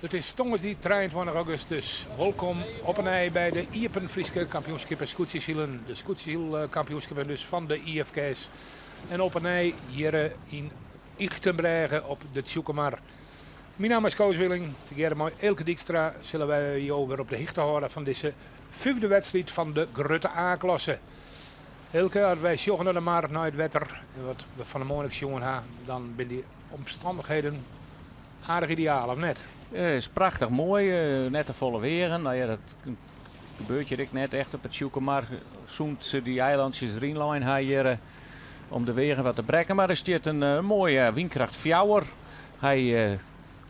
It is tongersdei 23 augustus. Wolkom op 'e nij by de Iepen Fryske Kampioenskippen Skûtsjesilen. De skûtsjesylkampioenskippen dus fan de IFKS. En op 'e nij hjir yn Ychtenbrêge op de Tsjûkemar. Myn namme is Koos Wieling. Tegearre mei Eelke Dykstra sille wy jo wer op de hichte hâlde fan dizze fyfde wedstriid fan de grutte A-klasse. Eelke, as wy sjogge nei de mar, nei it wetter en wat we fan 'e moarn ek sjoen ha, dan binne dy omstannichheden aardich ideaal, of net? It is prachtich moai, net te folle weagen. No ja, dat gebeurt hjir ek net echt op 'e Tsjûkemar sûnt se dy eilantsjes deryn lein ha hjir om de weagen wat te brekken. Mar der stiet in moaie wynkracht fjouwer. Hy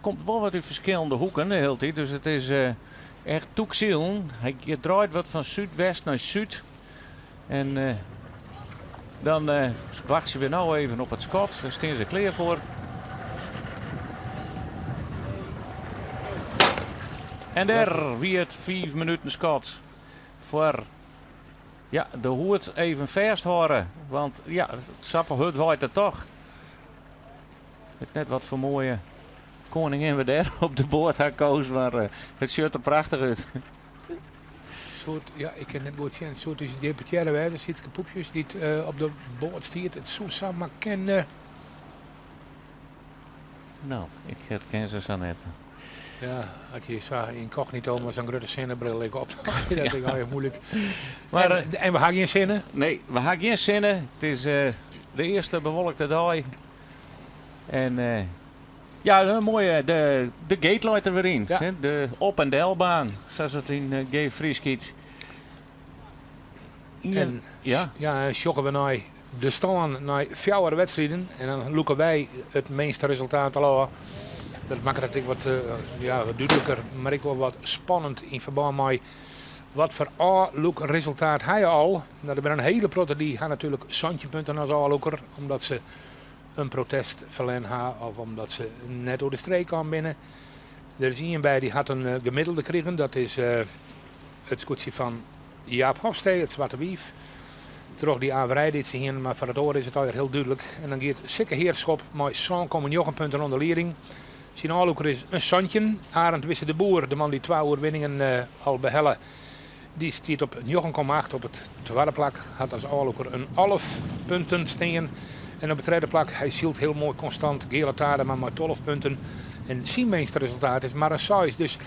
komt wol wat út ferskillende hoeken de hiele tiid, dus it is echt tûk silen. Hy draait wat fan súdwest nei súd. En dan wachtsje we no even op it skot. Dêr stean se klear foar. En dêr wie it fiif minuten skot foar ja, de hoed even fêsthâlde. Want ja, safolle hurd waait it toch. Ik wit net wat foar moaie koningin we dêr op de boat ha, Koos, mar it sjocht der prachtich út. Soe it, ja, ik kin net goed sjen, soe it ús deputearre wêze, Sietske Poepjes, dy't op de boat stiet? It soe samar kinne. No, ik herken se sa net. Ja, as je sa ynkognito mei sa'n grutte sinnebril ek op, dat is allegear moeilik. Mar, En we ha gjin sinne? Nee, we ha gjin sinne. It is de earste bewolkte dei. En ja, in moaie, de, de gate leit der wer yn. Ja. De op- en delbaan, sa't it yn geef Frysk hjit. En, ja. ja, en sjogge we nei de stân nei fjouwer wedstriden en dan lûke wy it minste resultaat al ôf. Dat makket it ek wat, ja, wat dúdliker, mar ek wol wat spannend yn ferbân mei wat foar ôflûkresultaat ha je al. No, der binne in hiele protte dy ha natuerlik 17 punten as ôflûker, omdat se in protest ferlern ha of omdat se net oer de streek kaam binne. Der is ien by dy hat in gemiddelde krigen, dat is it skûtsje fan Jaap Hofstee, it Swarte Wief. Troch dy averij dy't se hienen, mar foar it oare is it allegear hiel dúdlik. En dan giet Sikke Heerschop mei 7,9 punten oan de lieding. Syn ôflûker is in 17. Arend Wisse de Boer, de man dy't twa oerwinningen al behelle, dy stiet op 9,8 op it twadde plak. Hat as ôflûker in 11 punten stean. En op it tredde plak, hy sylt hiel moai konstant, Geale Tadema mei 12 punten. En syn minste resultaat is mar in 6. Dus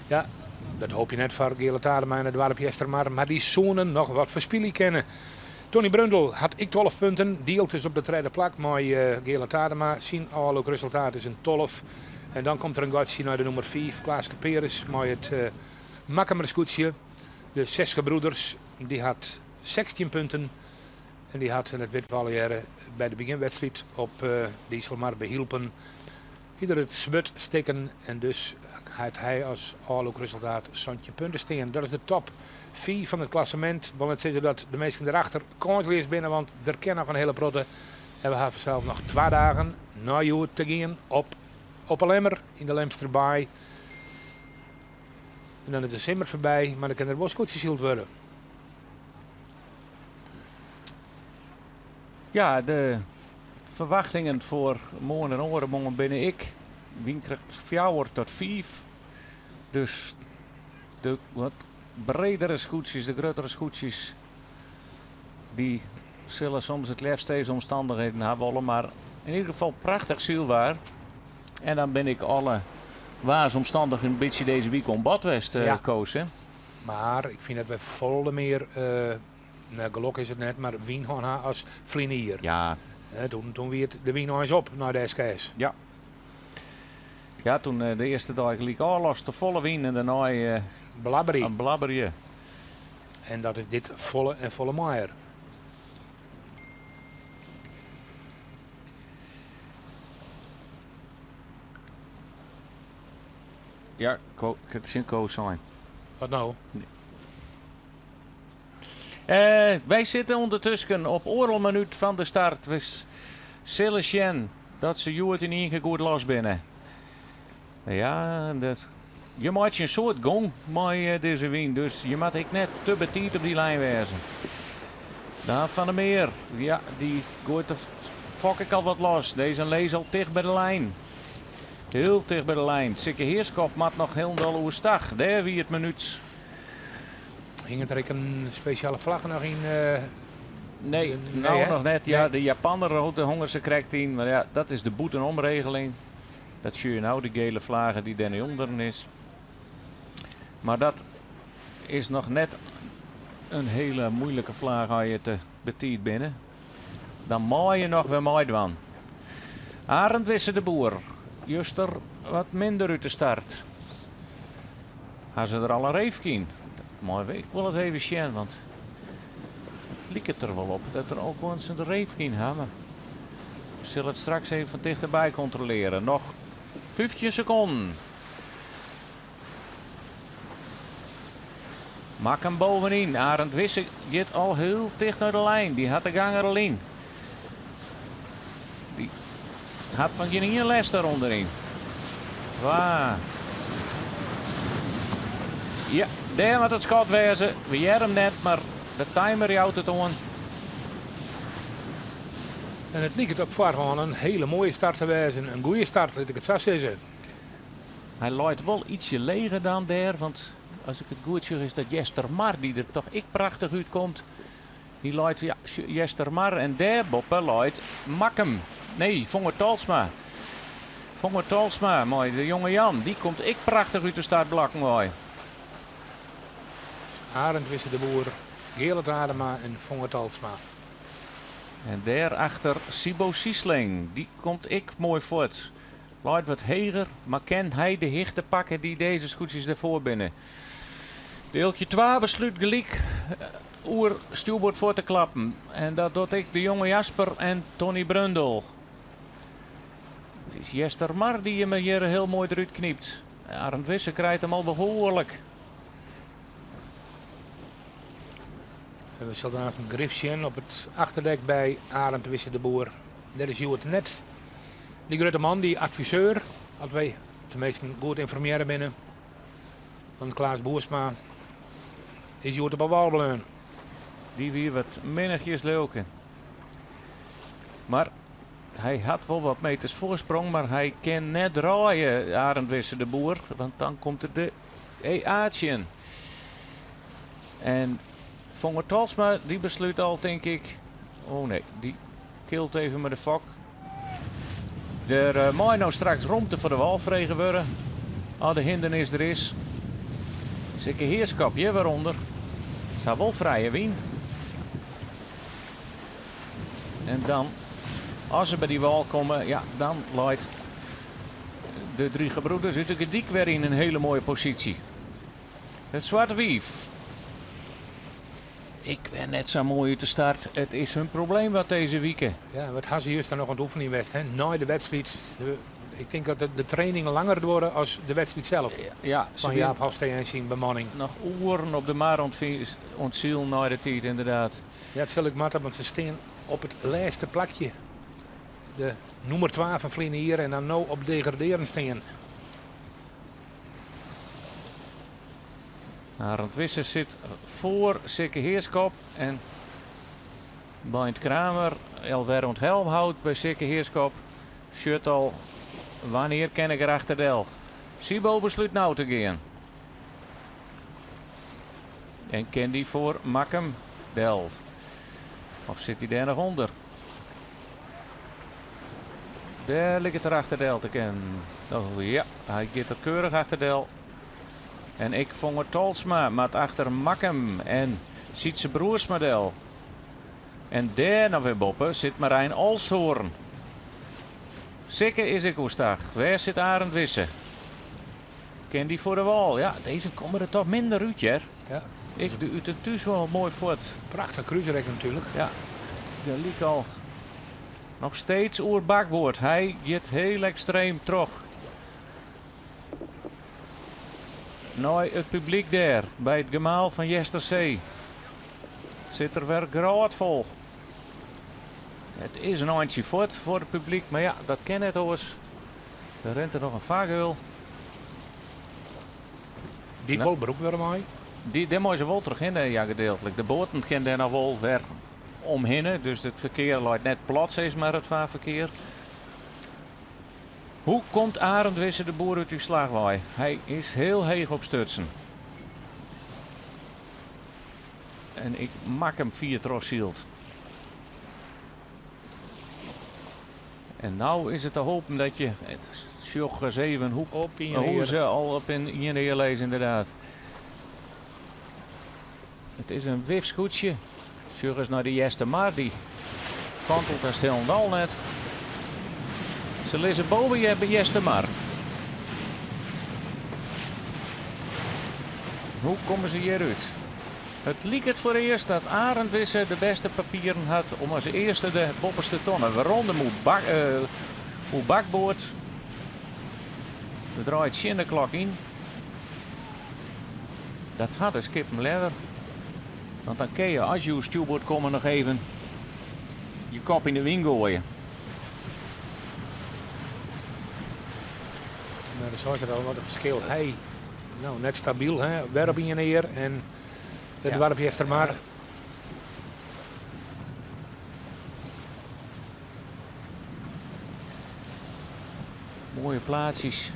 ja, dat hoopje net foar Geale Tadema en it doarp Eastermar, mar dy soenen noch wat ferspylje kinne. Tony Brundel hat ek 12 punten, dielt dus op de tredde plak mei Geale Tadema. Syn ôflûkresultaat is in 12. En dan komt der in gatsje nei de nûmer 5, Klaaske Peres, mei it Makkumer skûtsje. De Zes Gebroeders, dy hat 16 punten. En dy hat, en dat witte we allegearre, by de begjinwedstriid op de Iselmar by Hylpen hie er it swurd stikken en dus hat hy as ôflûkresultaat 17 punten stean. Dat is de top 5 fan it klassemint. Wol net sizze dat de minsken derachter kânsleas binne, want der kin noch in hiele protte. En we hawwe sels noch twa dagen nei hjoed te gean op op 'e Lemmer yn de Lemsterbaai. En dan is de simmer foarby, mar dan kin der wol skûtsjesyld wurde. Ja, de ferwachtingen foar moarn en oaremoarn binne ek wynkrêft fjouwer tot fiif. Dus de wat bredere skûtsjes, de gruttere skûtsjes, dy sille soms it leafst dizze omstannichheden ha wolle. Mar yn ieder gefal prachtich sylwaar. En dan bin ik alle waarsomstannichheden in bytsje dizze wike oan bod west, Ja. Koos. Hè? Mar ik fyn dat wy folle mear, no gelok is it net, mar wyn hân ha as ferline jier. Ja. Toen, toen wie it de wyn eins op nei de SKS. Ja. Ja, toen de earste dei gelyk ôflost, te folle wyn en dêrnei Blabberje. in blabberje. En dat is dit folle en folle moaier. Ja, Ko, ik ha tsjin Koos sein. Wat no? Wy sitte ûndertusken op oardel minút fan de start. We sille sjen dat se hjoed yn ien kear goed los binne. Ja, dat, je meitsje in soad gong mei dizze wyn, dus je moatte ek net te betiid op dy lijn wêze. Daan van der Meer, ja, dy goait de fok ek al wat los. Dizze lizze al ticht by de lijn. Hiel ticht by de lijn. Sikke Heerschop moat noch hielendal oerstach. Dêr wie it minút. Hinget der ek in spesjale flagge noch yn? Nee, Nee, no hè? noch net. Ja, Nee. de Japanner de hongen se krekt yn. Mar ja, dat is de bûtenomregeling. Dat sjogge je no, de gele flagge dy't dêr ûnderen is. Mar dat is noch net in hiele muoilike flagge as je te betiid binne. Dan mei je noch wer meidwaan. Arend Wisse de Boer, juster wat minder út de start. Ha se der al in reefke yn? Dat mei ik wol ris even sjen, want it liket der wol op dat der al gewoan in reefke yn ha. Mar we sille it straks even fan tichterby kontrolearje. Noch 15 sekonden. Makkum bovenyn. Arend Wisse giet al hiel ticht nei de lijn. Dy hat de gang der al yn. Dy hat fan gjin ien lêst dêr ûnderyn. Twa. Ja, dêr moat it skot wêze. We hearre him net, mar de timer jout it oan. En it liket op foarhân in hiele moaie start te wêzen. In goede start, lit ik it sa sizze. Hy leit wol ytsje leger dan dêr, want as ik it goed sjoch is dat Eastermar dy't der toch ek prachtich útkomt. Dy leit, ja, Eastermar en dêr boppe leit Makkum. Nee, Fonger Tolsma. Fonger Tolsma mei de jonge Jan, dy komt ek prachtich út de startblokken wei. Arend Wisse de Boer, Geert Adema en Fonger Tolsma. En dêrachter Sibo Siesling, dy komt ek moai fuort. Leit wat heger, mar kin hy de hichte pakke dy't dizze skûtsjes derfoar binne. Dieltje 2 beslút gelyk oer stjoerboard fuort te klappen. En dat docht ek de jonge Jasper en Tony Brundel. It is Eastermar dy't him hjir hiel moai derút knypt. Arend Wisse krijt him al behoarlik. En we sille aanst in grif sjen op it achterdek by Arend Wisse de Boer. Dêr is hjoed net dy grutte man, dy adviseur, as wy teminsten goed ynformearre binne. Want Klaas Boersma is hjoed op 'e wâl bleaun. Dy wie wat minnichjes lilk. Mar hy hat wol wat meters foarsprong, mar hy kin net draaie, Arend Wisse de Boer, want dan komt er de EA tsjin. En Fonger Tolsma, dy beslút al, tink ik. Oh nee, dy kilt even mei de fok. Der mei no straks romte foar de wâl frege wurde. As de hindernis der is. Sikke Heerschop hjir wer ûnder. Se ha wol frije wyn. En dan, as se by dy wâl komme, ja, dan leit de Drie Gebroeders út de Gerdyk wer yn in hiele moaie posysje. It Swarte Wief. Ek wer net sa moai út de start. It is hun probleem wat dizze wike. Ja, wat ha se juster noch oan it oefenjen west, hè? Nei de wedstriid. Ik tink dat de training langer duorre as de wedstriid sels. Ja, se Fan Jaap Hofstee en syn bemanning. Noch oeren op de mar oan it silen nei de tiid, ynderdaad. Ja, it sil ek moatte, want se stean op it lêste plakje. De nûmer 2 fan ferline jier en dan no op degradearjen stean. Arend Wisse sit foar Sikke Heerschop en Beint Kramer alwer oan it helmhout by Sikke Heerschop. Sjocht al, wannear kin ik der achterdel? Sibo beslút no te gean. En kin dy foar Makkum del? Of sit hy dêr noch ûnder? Dêr liket er achterdel te kinnen. Oh ja, hy giet der keurich achterdel. En ek Fonger Tolsma moat achter Makkum en Sytse Broersma del. En dêr noch wer boppe sit Marijn Olsthoorn. Sikke is ek oerstach. Wêr sit Arend Wisse? Kin dy foar de wâl? Ja, dizze komme der toch minder út, hear. Ja. Ek de út en thús wol moai fuort. Prachtich krúsrek natuerlik. Ja, der liket al noch steeds oer bakboard. Hy giet hiel ekstreem troch. Nei it publyk dêr by it gemaal fan Eastersee. It sit der wer grôtfol. It is in eintsje fuort foar it publyk, mar ja, dat kin net oars. Der rint der noch in fargeul. Dy't wol brûkt wurde mei? Dêr meie se wol trochhinne, ja, gedeeltlik. De boaten kinne dêr noch wol wer omhinne, dus it ferkear leit net plat, sis mar, it farferkear. Hoe komt Arend Wisse de Boer út dy slach wei? Hy is hiel heech opstutsen. En ik mak him fier trochsyld. En no is it te hopen dat je, sjoch ris even hoe, Op ien hoe ear. se al op in ien ear lizze inderdaad. It is in wif skûtsje. Sjoch ris nei de Eastermar, dy kantelt hast hielendal net. Se lizze boven Eastermar. Hoe komme se hjir út? It liket foarearst dat Arend Wisse de bêste papieren hat om as earste de boppeste tonne werom de oer bakboard. We draaie tsjin de klok yn. Dat ha de skippen leaver. Want dan kinne je as je oer stjoerboard komme noch even je kop yn de wyn goaie. Nou, dan sei se al wat in ferskil. Hy, no, net stabyl, hè? Wer op ien ear en it doarp Eastermar. Moaie plaatsjes.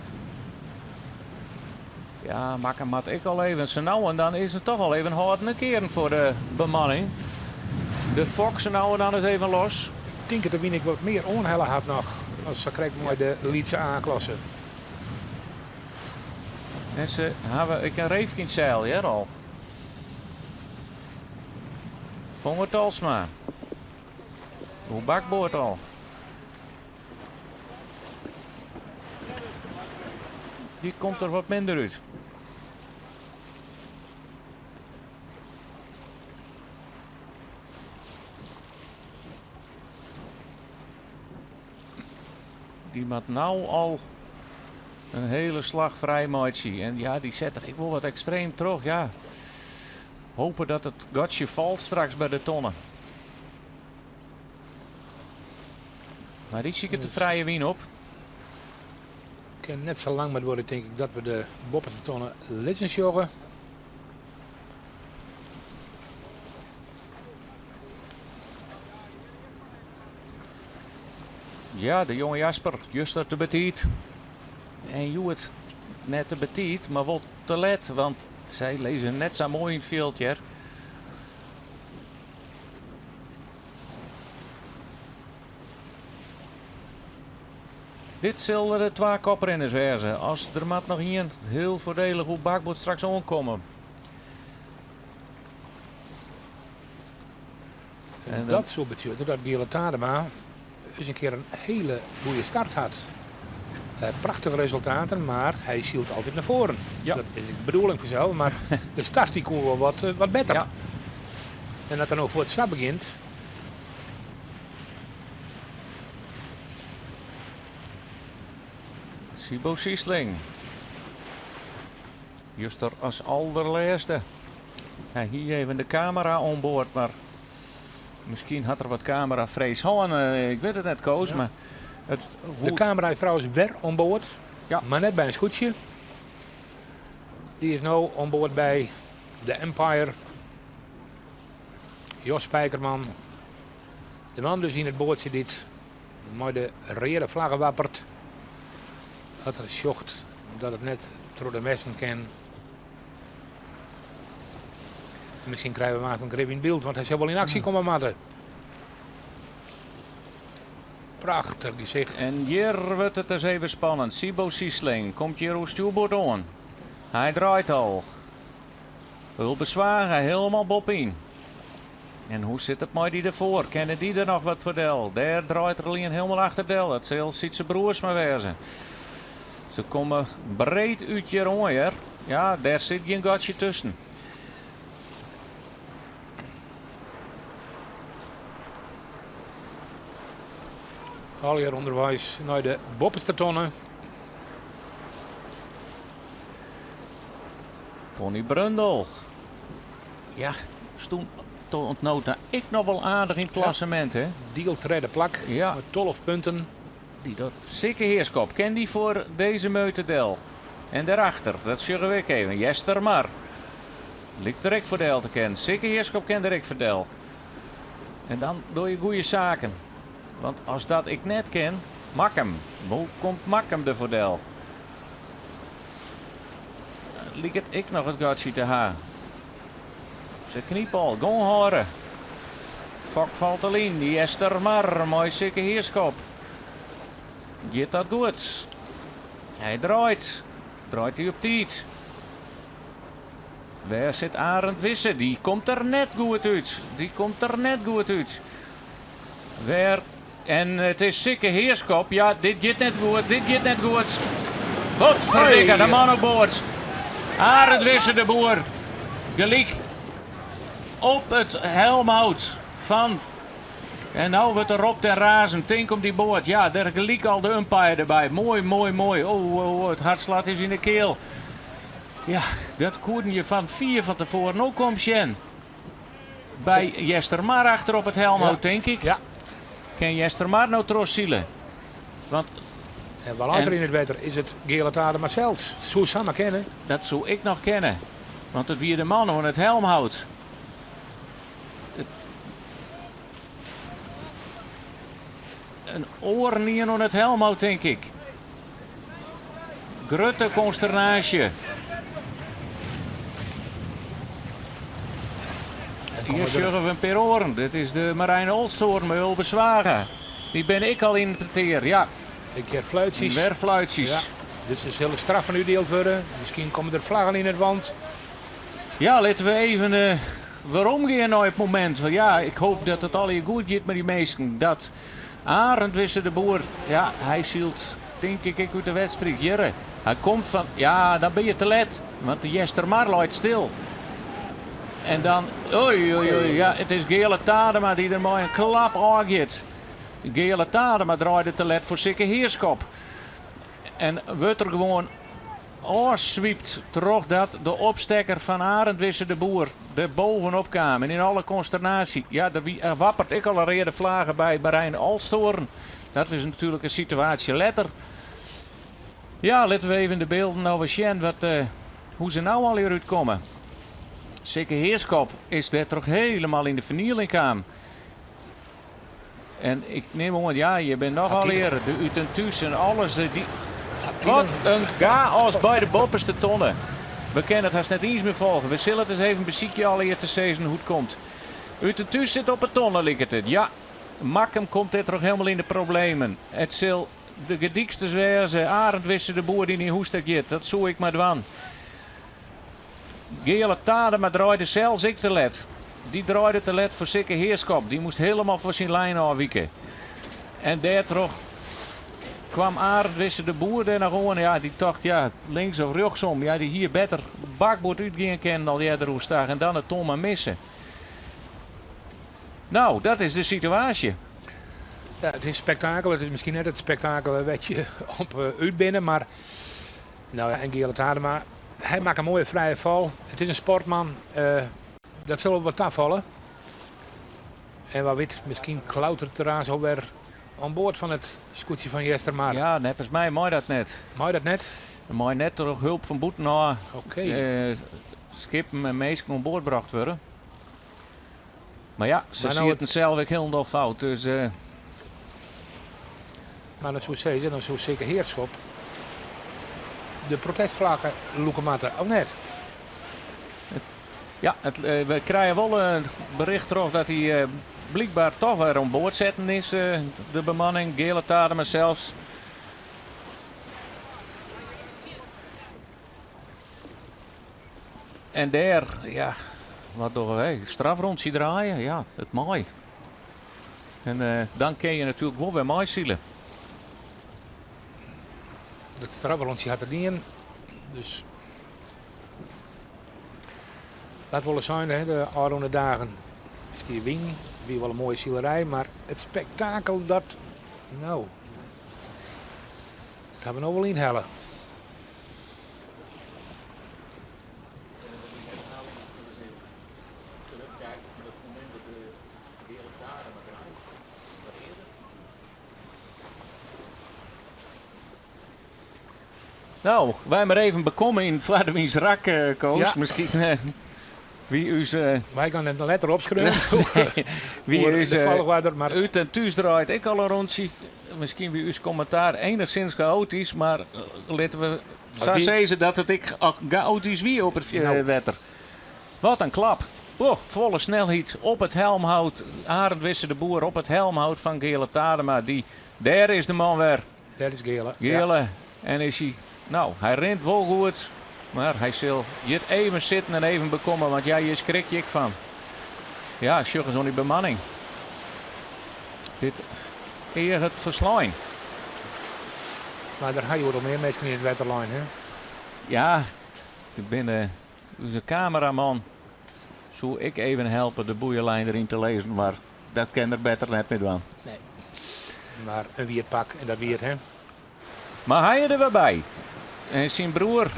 Ja, Makkum moat ek al even. Sa no en dan is it toch al even hâlden kearen foar de bemanning. De fok sa no en dan is even los. Ik tink dat de wyn ek wat mear oanhelle hat noch as sakrekt mei de lytse A-klasse. En se hawwe ek in reefke yn it seil, hear al. Fonger Tolsma. Oer bakboard al. Dy komt der wat minder út. Dy moat no al in hiele slach frij meitsje. En ja, dy set der ek wol wat ekstreem troch. Ja. Hope dat it gatsje falt straks by de tonne. Mar dy siket de frije wyn op. Kin net sa lang mear duorje tink ik dat we de boppeste tonne lizzen sjogge. Ja, de jonge Jasper, juster te betiid. En hjoed net te betiid, mar wol te let, want sy lizze net sa moai yn it fjild hjir. Dit sille de twa koprinners wêze. As der moat noch ien hiel foardelich oer bakboard straks oankomme. En dat soe betsjutte dat Geale Tadema ris in kear in hiele goede start hat. Prachtige resultaten, mar hy sylt altyd nei foaren. Dat is de bedoeling fansels, mar de start dy koe wol wat better. En dat er no fuort sa begjint. Siebo Siesling. Juster as alderlêste. Hy hie even de kamera oan board, mar miskien hat er wat kamerafrees hân. Ik wit it net, Koos, mar it De kamera is trouwens wer oan board, mar net by in skûtsje. Dy is no oan board by de Empire. Jos Spijkerman. De man dus yn it boatsje dy't mei de reade flagge wappert. As er sjocht dat it net troch de messen kin. En miskien krije we aanst in grif yn byld, want hy sil wol yn aksje komme moatte. Prachtich gesicht. En hjir wurdt it dus even spannend. Siebo Siesling komt hjir oer stjoerboard oan. Hy draait al. Ulbe Zwaga hielendal boppe-yn. En hoe sit it mei dy derfoar? Kinne dy der noch wat foar del? Dêr draait der al ien hielendal achter del. Dat sil Sytse Broersma wêze. Se komme breed út hjir oan, hear. Ja, dêr sit gjin gatsje tusken. Allegear ûnderweis nei de boppeste tonne. Tony Brundel. Ja, stond tot no ta ek noch wol aardich yn it klassemint, hè? Dield tredde plak mei 12 punten. Dy dat Sikke Heerskop ken dy foar dizze meute del. En dêrachter, dat sjogge we ek even, Eastermar. Liket der ek foar del te kinnen. Sikke Heerskop kin der ek foar del. En dan doch je goede saken. Want as dat ek net kin. Makkum. Hoe komt Makkum der foar del? Liket ek noch it gatsje te ha. Se knipe al, gong hâlde. Fok falt al yn, Eastermar mei Sikke Heerschop. Giet dat goed? Hy draait. Draait hy op tiid? Wêr sit Arend Wisse? Dy komt der net goed út. Dy komt der net goed út. Wêr En it is Sikke Heerschop. Ja, dit giet net goed, dit giet net goed. Godferdikke, de man op board. Arend Wisse de Boer. Gelyk op it helmhout fan. En no wurdt der ropt en razen. Tink om dy boat. Ja, der gelyk al de umpire derby. Moai, moai, moai. Oh, oh, oh, it hart slacht ús yn de kiel. Ja, dat koenen je fan fier fan tefoaren ook om sjen. By Eastermar achter op it helmhout, tink ik. Ja. Kin Eastermar no trochsile? Want En wa leit der yn it wetter? Is it Geale Tadema sels? Soe samar kinne. Dat soe ek noch kinne. Want it wie de man oan it helmhout. In oaren oan it helmhout, tink ik. Grutte konsternaasje. Hjir sjogge we in pear oaren. Dit is de Marijn Olsthoorn mei Ulbe Zwaga. Dy binne ek al yn it petear, ja. Ik hear fluitsjes. Wer fluitsjes. Ja, dus der sille straffen útdield wurde. Miskien komme der flaggen yn it want. Ja, litte we even eh, weromgean nei it momint. Want ja, ik hoop dat it allegear goed giet mei dy minsken. Dat Arend Wisse de Boer, ja, hy sylt tink ik ek út de wedstriid. Hjirre, hy komt fan, ja, dan bin je te let. Want de Eastermar leit stil. En dan, oei, oei, oei, ja, it is Geale Tadema dy't der mei in klap ôfgiet. Geale Tadema draaide te let foar Sikke Heerschop. En wurdt der gewoan ôfswypt trochdat de opstekker fan Arend Wisse de Boer der bovenop kaam. En yn alle konsternaasje, ja, der wie, er wappert ek al in reade flage by Marijn Olsthoorn. Dat is natuerlik in situaasje letter. Ja, litte we even de bylden no wer sjen wat, eh, hoe se no allegear útkomme. Sikke Heerschop is dêrtroch hielendal yn de fernieling kaam. En ik nim oan, ja, je bent noch allegear de út en thús en alles. Dy, wat in chaos by de boppeste tonne. We kinne it hast net iens mear folgje. We sille it ris even besykje allegear te sizzen hoe't it komt. Ut en thús sit op 'e tonne, liket it. Ja, Makkum komt dêrtroch hielendal yn de problemen. It sil de gedyksters wêze. Arend Wisse de Boer dy't yn hûs ta giet. Dat soe ik mar dwaan. Geale Tadema draaide sels ek te let. Dy draaide te let foar Sikke Heerschop. Dy moast hielendal fan syn lijn ôfwike. En dêrtroch kwam Arend Wisse de Boer dêr noch oan. Ja, dy tocht, ja, links of rjochtsom. Ja, dy hie better bakboard útgean kinnen al earder oerstag en dan de ton mar misse. No, dat is de situaasje. Ja, it is spektakel. It is miskien net it spektakel wêr't je op út binne, mar no ja, en Geale Tadema, hy makke in moaie frije fal. It is in sportman, dat sil wol wat tafalle. En wa wit, miskien klauteret er aanst al wer oan board fan it skûtsje fan Eastermar. Ja, neffens my mei dat net. Mei dat net? Mei net troch hulp fan bûtenôf skippen en minsken oan board brocht wurde. Mar ja, se sieten sels ek hielendal fout, dus. Mar dan soe sizze, dan soe Sikke Heerschop de protestflagge lûke moatte, of net? Ja, it, we krije wol in bericht troch dat hy blykber toch wer oan board setten is, de bemanning, Geale Tadema sels. En dêr, ja, wat dogge wy? Strafrûntsje draaie? Ja, it mei. En eh, dan kin je natuerlik wol wer meisile. Dat strafrûntsje hat er dien. Dus dat wolle sein, hè, de ôfrûne dagen stie wyn, wie wol in moaie silerij, mar it spektakel dat, no, dat ha we no wol ynhelle. No, wy mar even bekomme yn Foarderwyns rak, eh, Koos. Ja. Miskien eh, wie ús... Eh, Wy gean it letter opskriuwen. Wie Oer ús de folchoarder, mar út en thús draait ek al in rûntsje. Miskien wie ús kommentaar enigszins chaotysk, mar litte we sa sizze dat it ek chaotysk wie op it wetter. Wat in klap! Boah, folle snelheid op it helmhout. Arend Wisse de Boer op it helmhout fan Geale Tadema. Dy, dêr is de man wer. Dêr is Geale. Geale. En is hy, no, hy rint wol goed, mar hy sil hjir even sitten en even bekomme, want ja, hjir skrik je ek fan. Ja, sjoch ris oan dy bemanning. Dit eaget ferslein. Mar der ha hjoed al mear minsken yn it wetter lein, hè? Ja, der binne Us kameraman soe ek even helpe de boeielijn deryn te lizzen, mar dat kin er better net mear dwaan. Nee, mar in wiet pak en dat wie it, hè? Mar hy is der wer by. En syn broer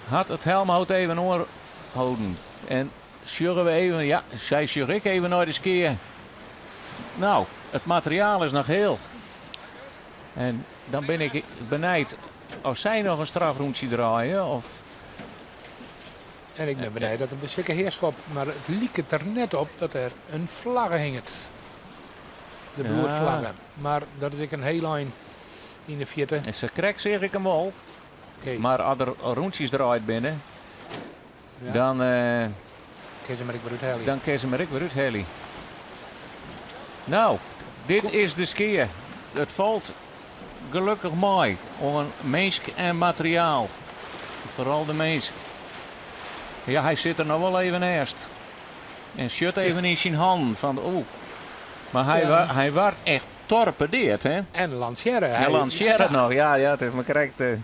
hat it helmhout even oanholden. En sjogge we even, ja, sy sjoch ik even nei de skea. No, it materiaal is noch hiel. En dan bin ik benijd Of sy noch in strafrûntsje draaie of. En ik bin benijd dat der by Sikke Heerschop, mar it liket der net op dat der in flagge hinget. De bloedflagge. Mar dat is ek in hiel ein yn de fierte. En sa krekt seach ik him wol. Mar as der rûntsjes draaid binne, dan. Kin se him ek wer úthelje. Dan kin se him ek wer úthelje. No, dit is de skea. It falt Gelokkich mei oan minsk en materiaal. Foaral de minsk. Ja, hy sit der noch wol even neist. En sjocht even yn syn hannen fan oeh. Mar hy, ja. hy waard echt torpedeerd, hè? En lansearre. En lansearre ja. noch, ja, ja, it is mar krekt. Uh...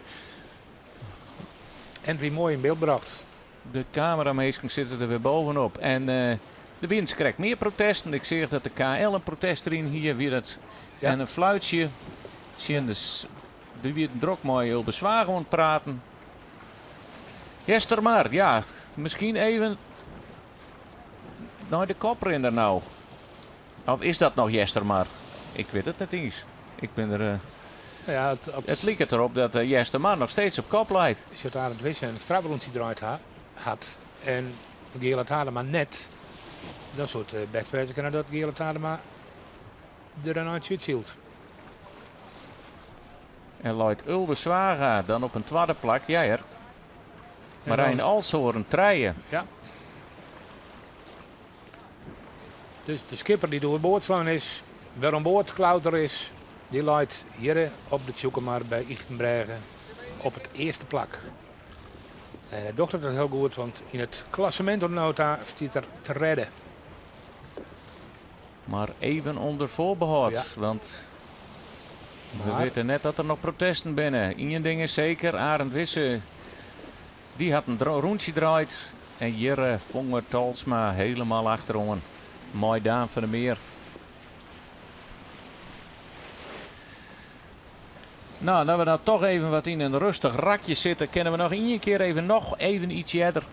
En wie moai yn byld brocht. De kameraminsken sitte der wer bovenop. En uh, der wienen krekt mear protesten. Ik seach dat de KL in protest deryn hie. Wie dat ja. En in fluitsje tsjin de. Der wie drok mei Ulbe Zwaag oan it praten. Eastermar, ja, miskien even nei de koprinner no. Of is dat noch Eastermar? Ik wit it net iens. Ik bin der. Uh, ja, it, it, it liket derop dat uh, Eastermar noch steeds op kop leit. As Arend Wisse in strafrûntsje draaid ha, hat en Geale Tadema net, dan soe it bêst wêze kinne dat Geale Tadema der in eintsje útsylt. En leit Ulbe Zwaga dan op in twadde plak? Ja hear. Marijn Alshoorn trije. Ja. Dus de skipper dy't oerboard slein is, wer oan board klauter is, dy leit hjir op de Tsjûkemar by Ychtenbrêge op it earste plak. En hy docht it hiel goed, want yn it klassemint oant no ta stiet er tredde. Mar even ûnder foarbehâld, ja. want we witte net dat der noch protesten binne. Ien ding is seker, Arend Wisse dy hat in rûntsje draaid en hjir fong er Talsma helemaal achteroan mei Daan van der Meer. No, no we dan toch even wat yn in rêstich rakje sitte, kinne we noch ien kear even noch even iets earder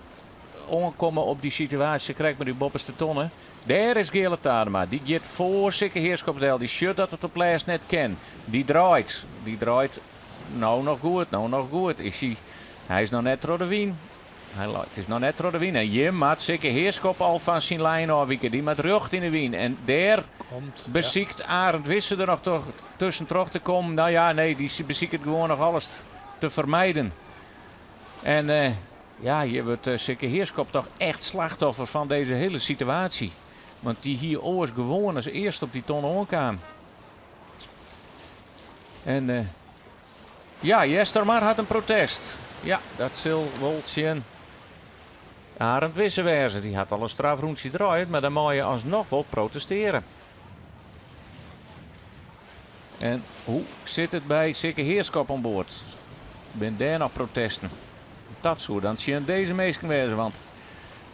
oankomme op dy situaasje krekt mei dy boppeste tonne. Dêr is Geale Tadema. Dy giet foar Sikke Heerschop del. Dy sjocht dat it op lêst net kin. Dy draait. Dy draait no noch goed, no noch goed. Is hy, hy is noch net troch de wyn. Hy leit, is noch net troch de wyn. En hjir moat Sikke Heerschop al fan syn lijn ôfwike. Dy moat rjocht yn de wyn. En dêr Komt, besiket Arend Wisse der noch troch, tuskentroch te kommen. No ja, nee, dy besiket gewoan noch alles te fermijden. En uh, ja, hjir wurdt uh, Sikke Heerschop toch echt slachtoffer fan dizze hiele situaasje. Want dy hie oars gewoan as earst op dy ton oankaam. En uh, ja, Eastermar hat in protest. Ja, dat sil wol tsjin Arend Wisse wêze. Dy hat al in strafrûntsje draaid, mar dan mei je asnoch wol protestearje. En hoe sit it by Sikke Heerschop oan board? Binne dêr noch protesten? Dat soe dan tsjin dizze minsken wêze, want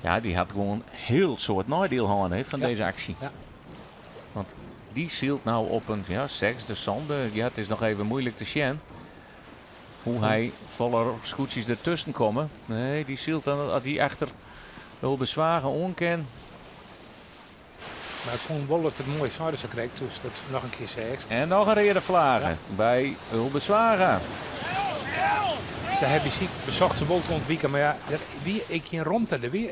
ja, dy hat gewoan hiel soad neidiel hân hè, fan dizze aksje. Ja. Want dy sylt no op in ja, sechsde, sânde. Ja, it is noch even muoilik te sjen hoe hy folle skûtsjes dertusken komme. Nee, dy sylt dan as dy achter Ulbe Zwaga oan kin. Mar ik fûn wol dat it moai sei dat sa krekt, doe'tst it noch in kear seachst. En noch in reade flage by Ulbe Zwaga. Se ha besocht se wol te ûntwiken, mar ja, der wie ek gjin romte. Der wie.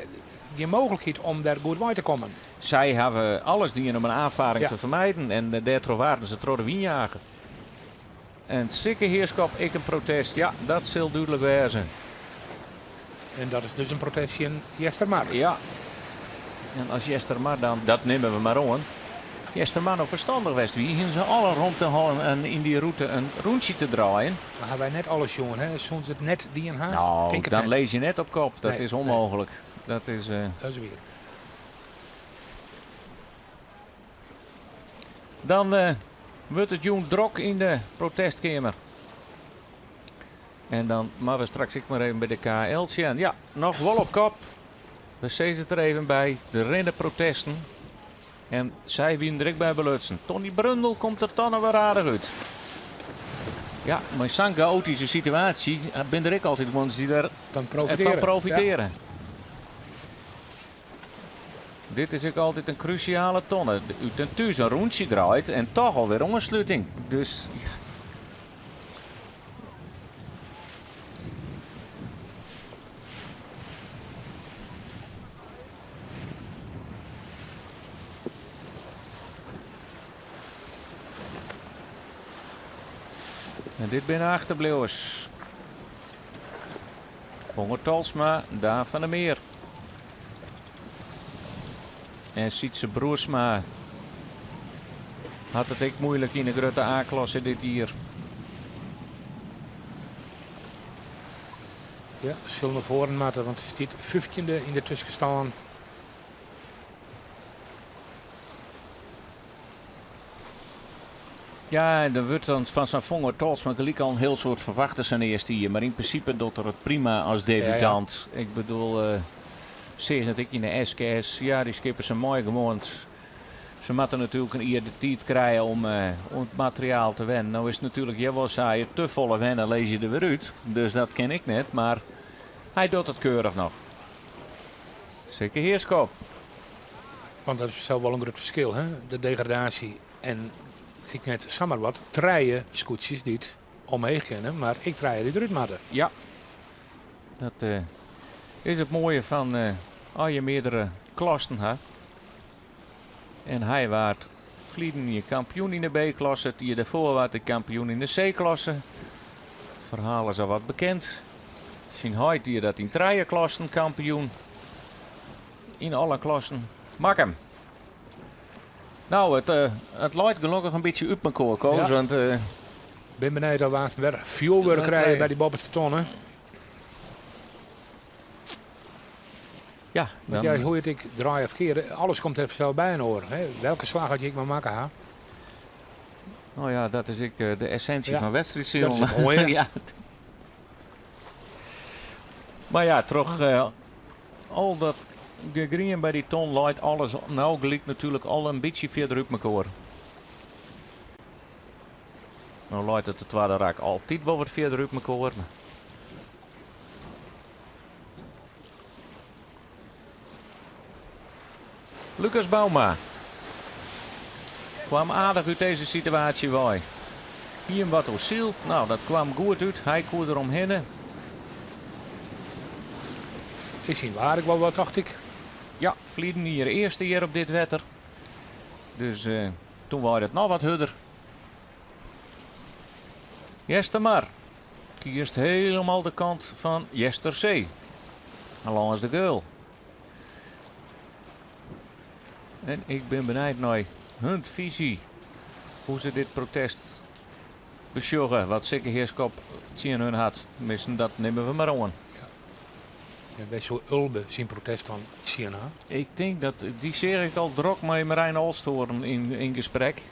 gjin mooglikheid om dêr goed wei te kommen. Sy hawwe alles dien om in aanvaring te fermijden en dêrtroch waarden se troch de wyn jage. En Sikke Heerschop ek in protest, ja, dat sil dúdlik wêze. En dat is dus in protest tsjin Eastermar. Ja. En as Eastermar dan, dat nimme we mar oan, Eastermar no ferstannich west wie, hiene se alle romte hân en yn dy rûte in rûntsje te draaien. Dan hawwe wy net alles sjoen, hè? Soene se it net dien ha? No, Tink it dan net. lizze je net op kop. Dat Nee, is nee. ûnmooglik. Dat is. Dat is wier. Dan wurdt it jûn drok yn de protestkeamer. En dan moatte we straks ek mar even by de KL sjen. Ja, noch wol op kop. We sizze it der even by. Der rinne protesten. En sy wienen der ek by belutsen. Tony Brundel komt der toch noch wer aardich út. Ja, mei sa'n gaotyske situaasje binne der ek altyd ones dy't der Dan profiteare. fan profiteare. Dit is ek altyd in krúsjale tonne. Ut en thús in rûntsje draait en toch alwer oansluting. Dus ja. En dit binne achterbliuwers. Bongo Tolsma, Daan van der Meer. En Sietse Broersma hat it ek moeilik yn de grutte A-klasse dit jier. Ja, sil nei foaren moatte, want it stiet fyftjinde yn de tuskenstân. Ja, en der wurdt dan fan sa'n Fonger Tolsma gelyk al in hiel soad ferwachte sa'n earste jier. Mar yn prinsipe docht er it prima as debutant. Ik bedoel, seach it ek yn de SKS. Ja, dy skippers se meie gewoan. Se moatte natuerlik in jier de tiid krije om oan it materiaal te wennen. No is it natuerlik hjir wol sa, je te folle wenne, lizze je der wer út. Dus dat kin ek net, mar hy docht it keurich noch. Sikke Heerschop. Want dat is fansels wol in grut ferskil, hè? De degradaasje en ek net samar wat. Trije skûtsjes dy't omheech kinne, mar ek trije dy't derút moatte. Ja, dat is it moaie fan as je meardere klassen ha. En hy waard ferleden jier kampioen yn de B-klasse, it jier dêrfoar waard hy kampioen yn de C-klasse. It ferhaal is al wat bekend. Syn heit die dat yn trije klassen kampioen. Yn alle klassen. Makkum. No, it, it leit gelokkich in bytsje út mekoar, Koos. Ja. Want, Bin benijd of we aanst wer fjoerwurk krije by dy boppeste tonne. Ja, Want dan, ja, hoe it ek draaie of keare, alles komt der fansels byinoar. Hè? Welke slach dat je ek mar makke ha. Nou ja, dat is ek de essinsje Ja. fan wedstriidsilen. Dat is it moaie. Ja. Mar ja, troch al dat gegrien by dy ton leit alles no gelyk natuerlik al in bytsje fierder út mekoar. No leit it de twadde rak altyd wol wat fierder út mekoar. Lucas Bouma kwam aardich út dizze situaasje wei. Hie him wat oersyld. No, dat kwam goed út. Hy koe der omhinne. Is syn waar ek wol wat, tocht ik. Ja, ferleden jier earste jier op dit wetter. Dus toen waard it noch wat hurder. Eastermar kiest helemaal de kant fan Eastersee. Lâns de Geul. En ik bin benijd nei hun fisy. Hoe se dit protest besjogge, wat Sikke Heerschop tsjin hun hat. Tenminsten, dat nimme we mar oan. Ja, wêr soe Ulbe syn protest dan tsjin ha? Ik tink dat dy seach ik al drok mei Marijn Olsthoorn yn gesprek.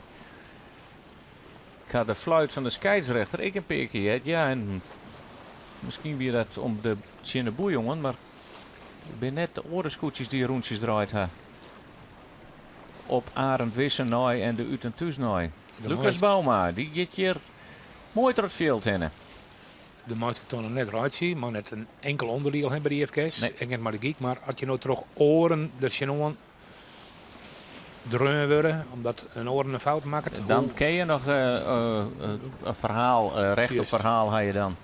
Ik ha de fluit fan de skeidsrechter ek in pear kear heard. Ja, en miskien wie dat om de tsjin de boejongen, mar it binne net de oare skûtsjes dy't rûntsjes draaid ha. Op Arend Wisse nei en de Ut en Thús nei. De Lucas meist- Bouma, dy giet hjir moai troch it fjild hinne. De meiste tonnen net reitsje, mar net in inkel ûnderdiel ha by de IFKS. Nee. Ek net mei de gyk, mar as je no troch oaren der tsjinoan dreaun wurde, omdat in oaren in fout makket. Dan hoe- kin je noch in ferhaal, recht op ferhaal ha je dan.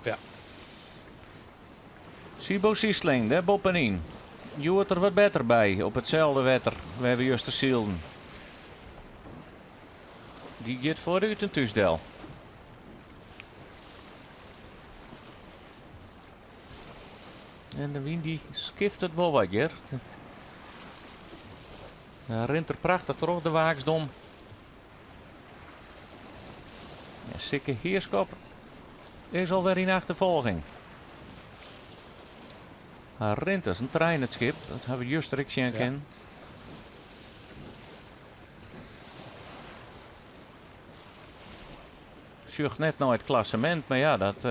Siebo Siesling, dêr boppenyn. hjoed der wat better by op itselde wetter wêr't we juster sylden. Dy giet foar de út en thús del. En de wyn dy skiftet wol wat hjir. Dan rint er prachtich troch de Waaksdom. En Sikke Heerschop is alwer yn achterfolging. Hy rint as in trein it skip, dat ha we juster ek sjen kinnen. Sjocht net nei it klassemint, mar ja, dat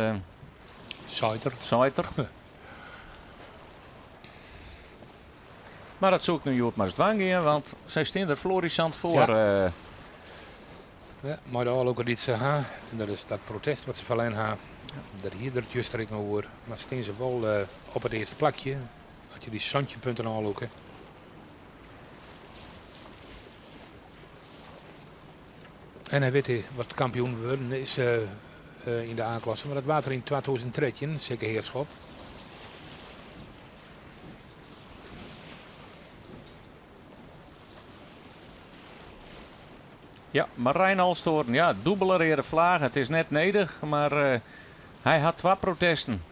Seit er. Seit er. Mar dat soe ik no hjoed mar ris dwaan gean, want sy stean der florissant foar. Ja. Ja, mei de ôflûker dy't se ha, en dat is dat protest wat se ferlern ha, dêr hie er it juster ek noch oer. Mar stean se wol op it earste plakje, as je dy 17 punten ôflûke. En hy wit wat kampioen wurden is yn de A-klasse, mar dat waard er yn 2013, Sikke Heerschop. Ja, Marijn Olsthoorn, ja, dûbele reade flage. It is net nedich, mar hy hat twa protesten.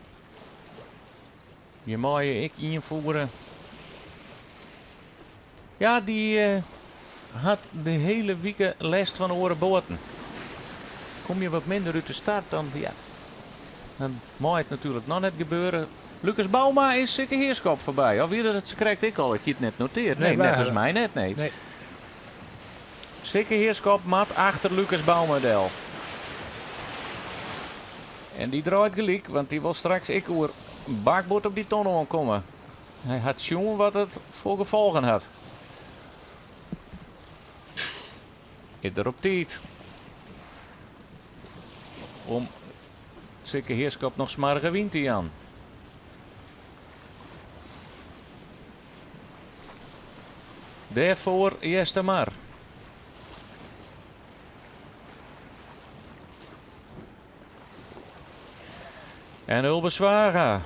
Je meie ek ynfiere. Ja, dy hat de hiele wike lêst fan oare boaten. Kom je wat minder út de start, dan, ja, dan mei it natuerlik noch net gebeure. Lucas Bouma is Sikke Heerschop foarby. Of wie dat it krekt ek al? Ik hie it net noteard. Nee, neffens my net, nee. Nee. Sikke Heerschop moat achter Lucas Bouma del. En dy draait gelyk, want dy wol straks ek oer bakboard op dy tonne oankomme. Hy hat sjoen wat it foar gefolgen hat. Is der op tiid om Sikke Heerschop noch smoarge wyn te jaan. Dêrfoar Eastermar. En Ulbe Zwaga.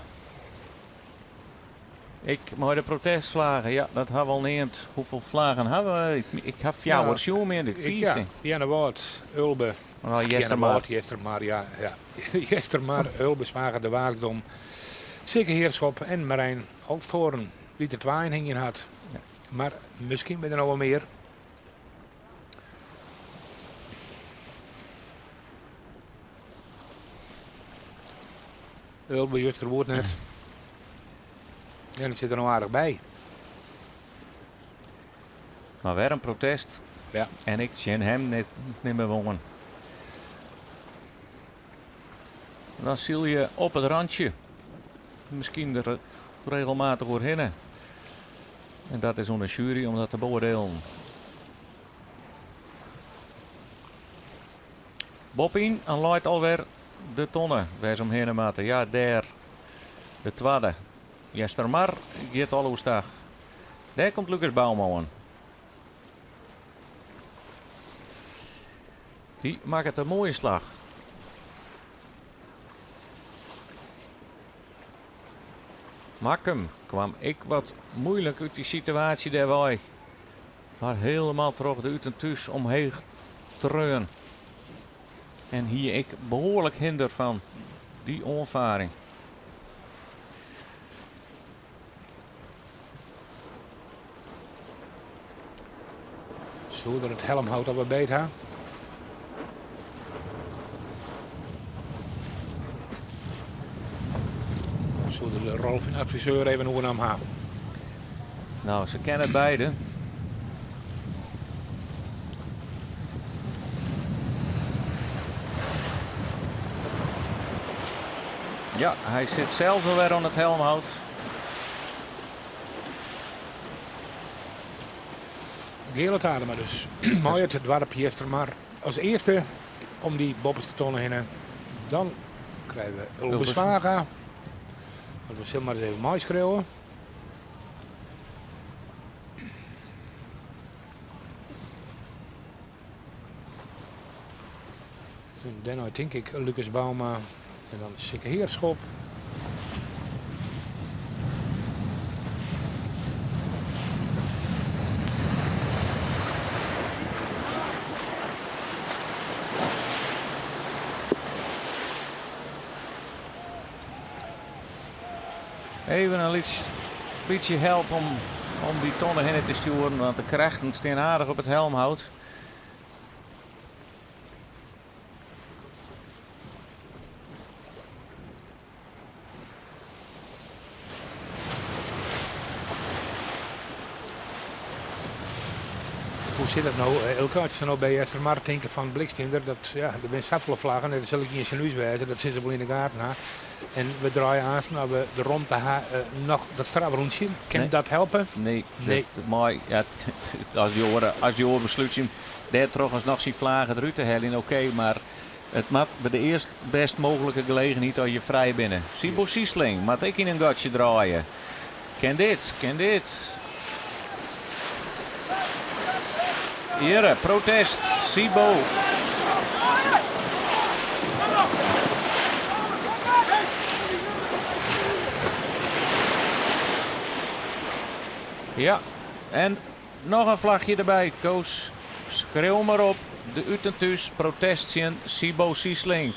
Ek mei de protestflagen, ja, dat ha we al neamd. Hoefolle flagen ha we? Ik ha fjouwer sjoen, mear ik 15. Ja, Earnewâld, Ulbe. Oh, Eastermar. Eastermar, ja. ja. Eastermar, Ulbe Zwaga, de Waaksdom. Sikke Heerschop en Marijn Olsthoorn, dy't der twa yn hingjen hat. Ja. Mar miskien binne der noch wol mear. Ulbe juster woe it net. Ja, dat sit der no aardich by. Mar wer in protest. Ja. En ik tsjin him net mear wûn. Dan sile je op it rantsje. Miskien der regelmatich oerhinne. En dat is oan de sjuery om dat te beoardielen. Boppe-yn leit alwer de tonne wêr se omhinne moatte. Ja, dêr de twadde. Eastermar giet al oerstach. Dêr komt Lucas Bouma oan. Dy makket in moaie slach. Makkum kwam ek wat muoilik út dy situaasje dêrwei. Mar hielendal troch de út en thús omheech treaun. En hie ek behoarlik hinder fan dy oanfaring. Soe er it helmhout al wat beet ha? Of soe er de rol fan adviseur even oernaam ha? Nou, se kenne beide. Ja, hy sit sels alwer oan it helmhout. Geale Adema dus. Mei it doarp Eastermar as earste om dy boppeste tonne hinne. Dan krije we Ulbe Zwaga. We sille mar ris even meiskriuwe. En dêrnei tink ik Lucas Bouma en dan Sikke Heerschop. Even in lyts bytsje help om om dy tonne hinne te stjoeren, want de krachten stean aardich op it helmhout. Hoe sit dat no, Eelke? As se no by Eastermar tinke fan Blikstinder, dat, ja, der binne safolle flaggen en der sil ek ien tsjin ús wêze, dat sille se wol yn de gaten ha. En we draaie aansten, as we de romte ha, noch dat strafrûntsje. Kin Nee. dat helpe? Nee, Nee. dat mei, ja, as dy oare, as dy oar beslút syn, dêrtroch as noch syn flagen derút te heljen, oké, mar it moat by de earst bêst mooglike gelegenheid as je frij binne. Siebo Siesling moat ek yn in gatsje draaie. Kin dit, kin dit. Hjirre, protest, Siebo. Ja, en noch in flachje derby. Koos, skriuw mar op. De Ut en Thús protest tsjin Siebo Siesling.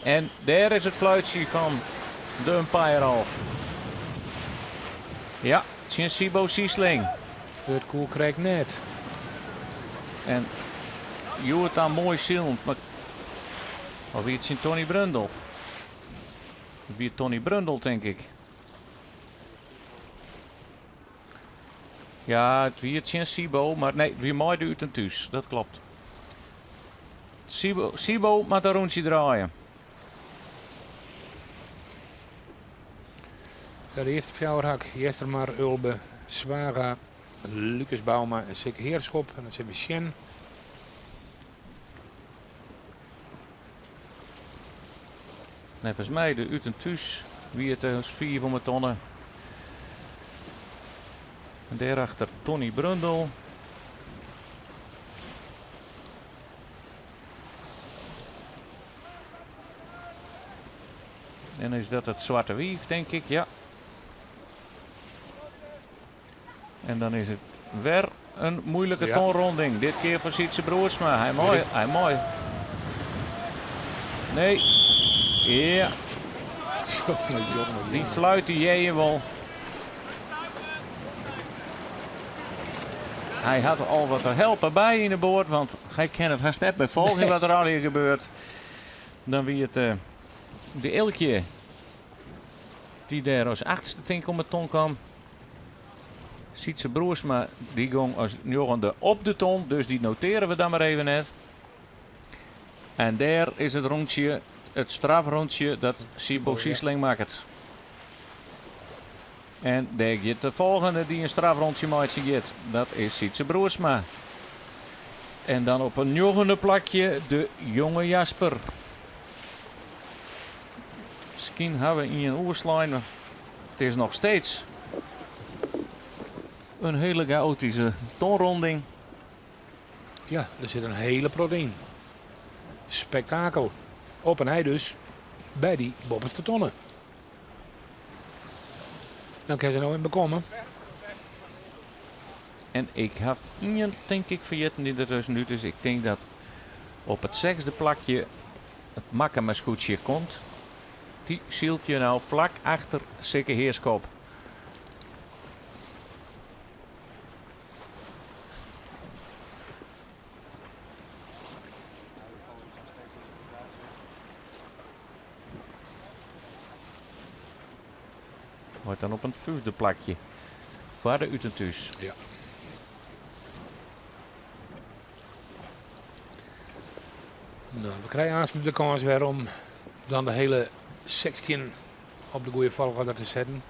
En dêr is it fluitsje fan de umpire al. Ja, tsjin Siebo Siesling. It koe krekt net. En hjoed dan moai silend, mar of wie it tsjin Tony Brundel? It wie Tony Brundel, tink ik. Ja, it wie tsjin Siebo, mar nee, it wie mei de Ut en Thús. Dat klopt. Siebo, Siebo moat in rûntsje draaie. Ja, de earste fjouwer ha ik Eastermar, Ulbe, Zwaga, Lucas Bouma en Sikke Heerschop. En dan sille we sjen. Neffens my de Ut en Thús wie it as fiif om 'e tonne. En dêrachter Tony Brundel. En is dat it Swarte Wief, tink ik, ja. En dan is it wer in moeilike tonronding. Dit kear foar Sietse Broersma. Hy mei, hy mei. Nee. Ja. Dy fluit die hear je wol. Hy hat al wat help by yn de boat, want hy kin it hast net mear folgje wat der allegear gebeurt. Dan wie it de Eelkje dy't dêr as achtste tink om 'e ton kaam. Sietse Broersma dy gong as njoggende op de ton, dus dy noteare we dan mar even net. En dêr is it rûntsje, it strafrûntsje dat Siebo Siesling makket. En dêr giet de folgjende dy't in strafrûntsje meitsjen giet. Dat is Sietse Broersma. En dan op in njoggende plakje de jonge Jasper. Miskien ha we ien oerslein, mar it is noch steeds in hiele gaoatyske tonronding. Ja, der sit in hiele protte yn. Spektakel. Op en nij dus by dy boppeste tonne. Dan kin se no even bekomme. En ik haw ien, tink ik, ferjitten dy't der tuskenút is. Ik tink dat op it sechsde plakje it Makkumer skûtsje komt. Dy sylt hjir no flak achter Sikke Heerschop. Leit dan op in fyfde plakje foar de Ut en Thús. Ja. No, we krije aanst de kâns wer om dan de hiele 16 op de goede folchoarder te setten.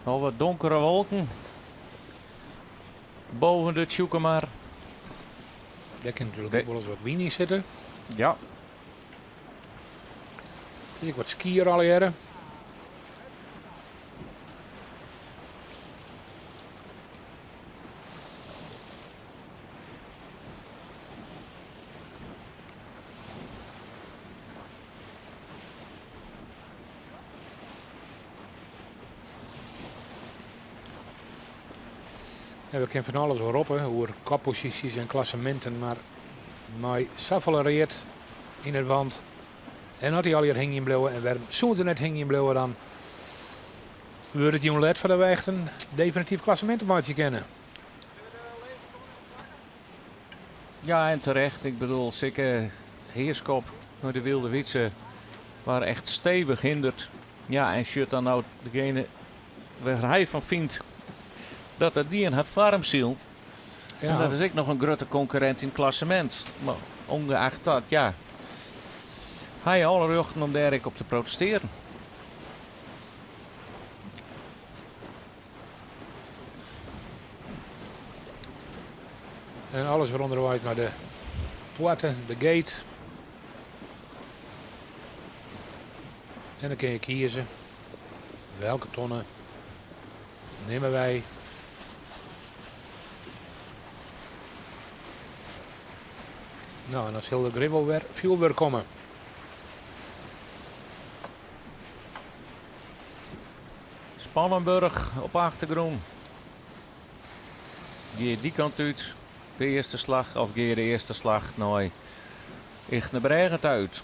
Al wat donkere wolken boven de Tsjûkemar. Dêr kin natuerlik ek wolris wat wyn yn sitte. Ja. Is ek wat skier allegearre. En we kinne fan alles wol roppe oer kopposysjes en klasseminten, mar mei safolle read yn it want en as dy allegear hingjen bliuwe en wêrom soene se net hingjen bliuwe dan wurdt it jûn let foardat we echt in definityf klassemint meitsje kinne. Ja, en terecht. Ik bedoel, Sikke Heerschop mei de Wylde Wytse waard echt stevich hinderd. Ja, en sjocht dan no degene wêr't hy fan fynt dat it dien hat foar him sylt. En dat is ek noch in grutte konkurrint yn it klassemint. Mar ûngeacht dat, ja, hy hat alle rjochten om dêr ek op te protestearen. En alles wer ûnderweis nei de poarte, de gate. En dan kinne je kieze welke tonne nimme wy. No, en dan sil der grif wol wer fjoerwurk komme. Spannenburg op achtergrûn. Gean je dy kant út, de earste slach, of gean je de earste slach nei Ychtenbrêge ta út?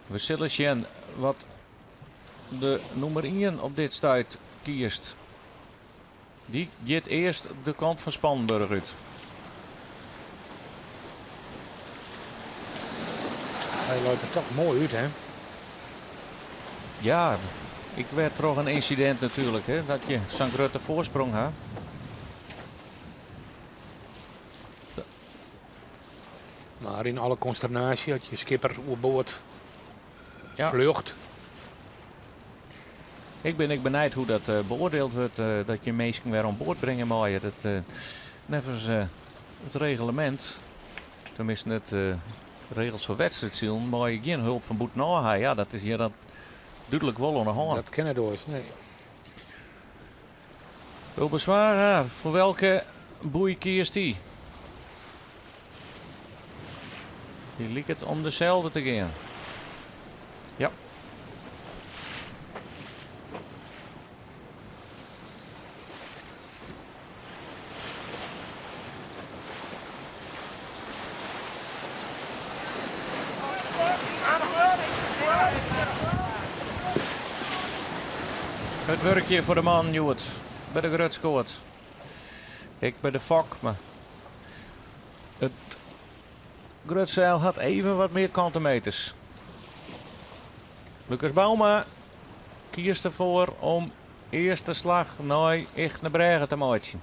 We sille sjen wat de nûmer ien op dit stuit kiest. Dy giet earst de kant fan Spannenburg út. Hy leit der toch moai út, hè? Ja, ek wer troch in ynsidint natuerlik, hè, dat je sa'n grutte foarsprong ha. Mar yn alle konsternaasje, as je skipper oerboard fljocht. Ik bin ek benijd hoe't dat eh, beoardield wurdt, eh, dat je minsken wer oan board bringe meie. Dat, eh, neffens it reglemint, teminsten it regels foar wedstriidsilen, meie je gjin hulp fan bûtenôf ha. Ja, dat is hjir dan dúdlik wol oan de hân. Dat kin net oars, nee. Ulbe Zwaga, foar welke boei kiest dy? Dy liket om deselde te gean. Ja. It wurkje foar de man hjoed by de grutskoat. Ek by de fok, mar it grutseil hat even wat mear kante meters. Lucas Bouma kiest derfoar om earste slach nei Ychtenbrêge te meitsjen.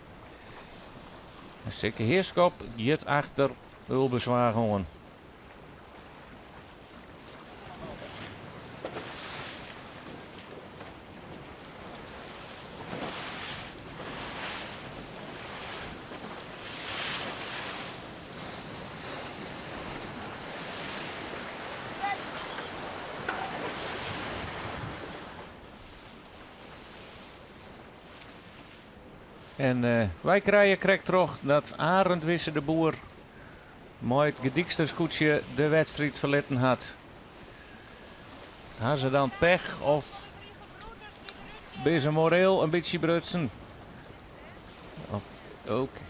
En Sikke Heerschop giet achter Ulbe Zwaag oan. En wy krije krekt troch dat Arend Wisse de Boer mei it Gedykster skûtsje de wedstriid ferlitten hat. Ha se dan pech of binne se moreel in bytsje brutsen? Oké.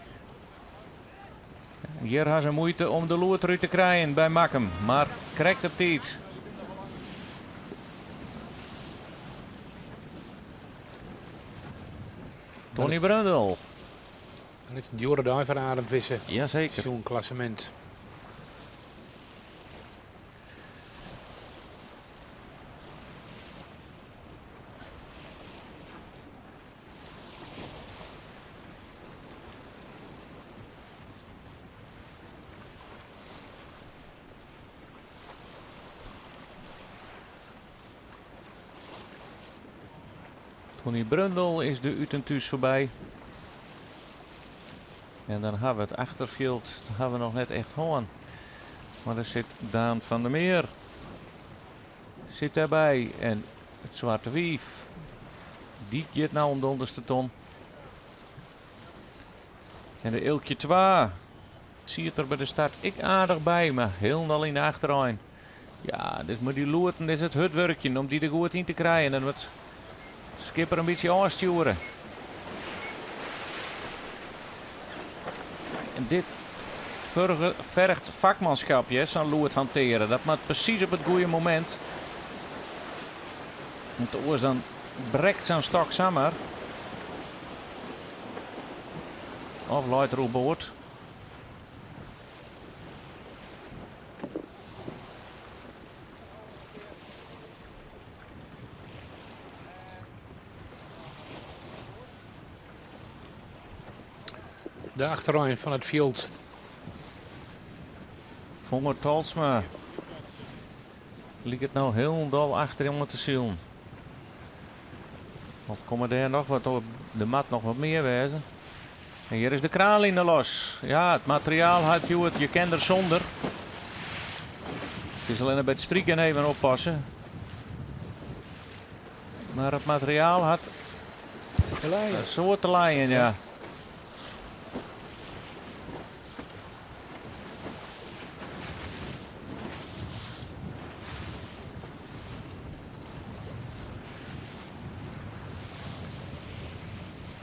Hjir ha se muoite om de loer derút te krijen by Makkum, mar krekt op tiid. Tony Brundel. Dan is it in djoere dei foar Arend Wisse. Jazeker. Sjoen klassemint. Tony Brundel is de út en thús foarby. En dan ha we it achterfjild ha we noch net echt hân. Mar der sit Daan van der Meer sit dêrby en it Swarte Wief dy giet no om de ûnderste ton. En de Eelkje 2 siet der by de start ek aardich by, mar hielendal yn de achterein. Ja, dus mei dy loerten is it hurd wurkjen om dy der goed yn te krijen en wat skipper in bytsje ôfstjoere. En dit ferget fakmanskap, hear, sa'n lûd hantearje. Dat moat presys op it goede momint. Want oars dan brekt sa'n stok samar. Of leit er oerboard. De achterein fan it fjild. Fonger Tolsma liket no hielendal achterjonge te silen. Of komme dêr noch wat op? Der moat noch wat mear wêze. En hjir is de kraanline los. Ja, it materiaal hat hjoed, je kin der sûnder. It is allinne by it striken even oppasse. Mar it materiaal hat in soad te lijen, ja.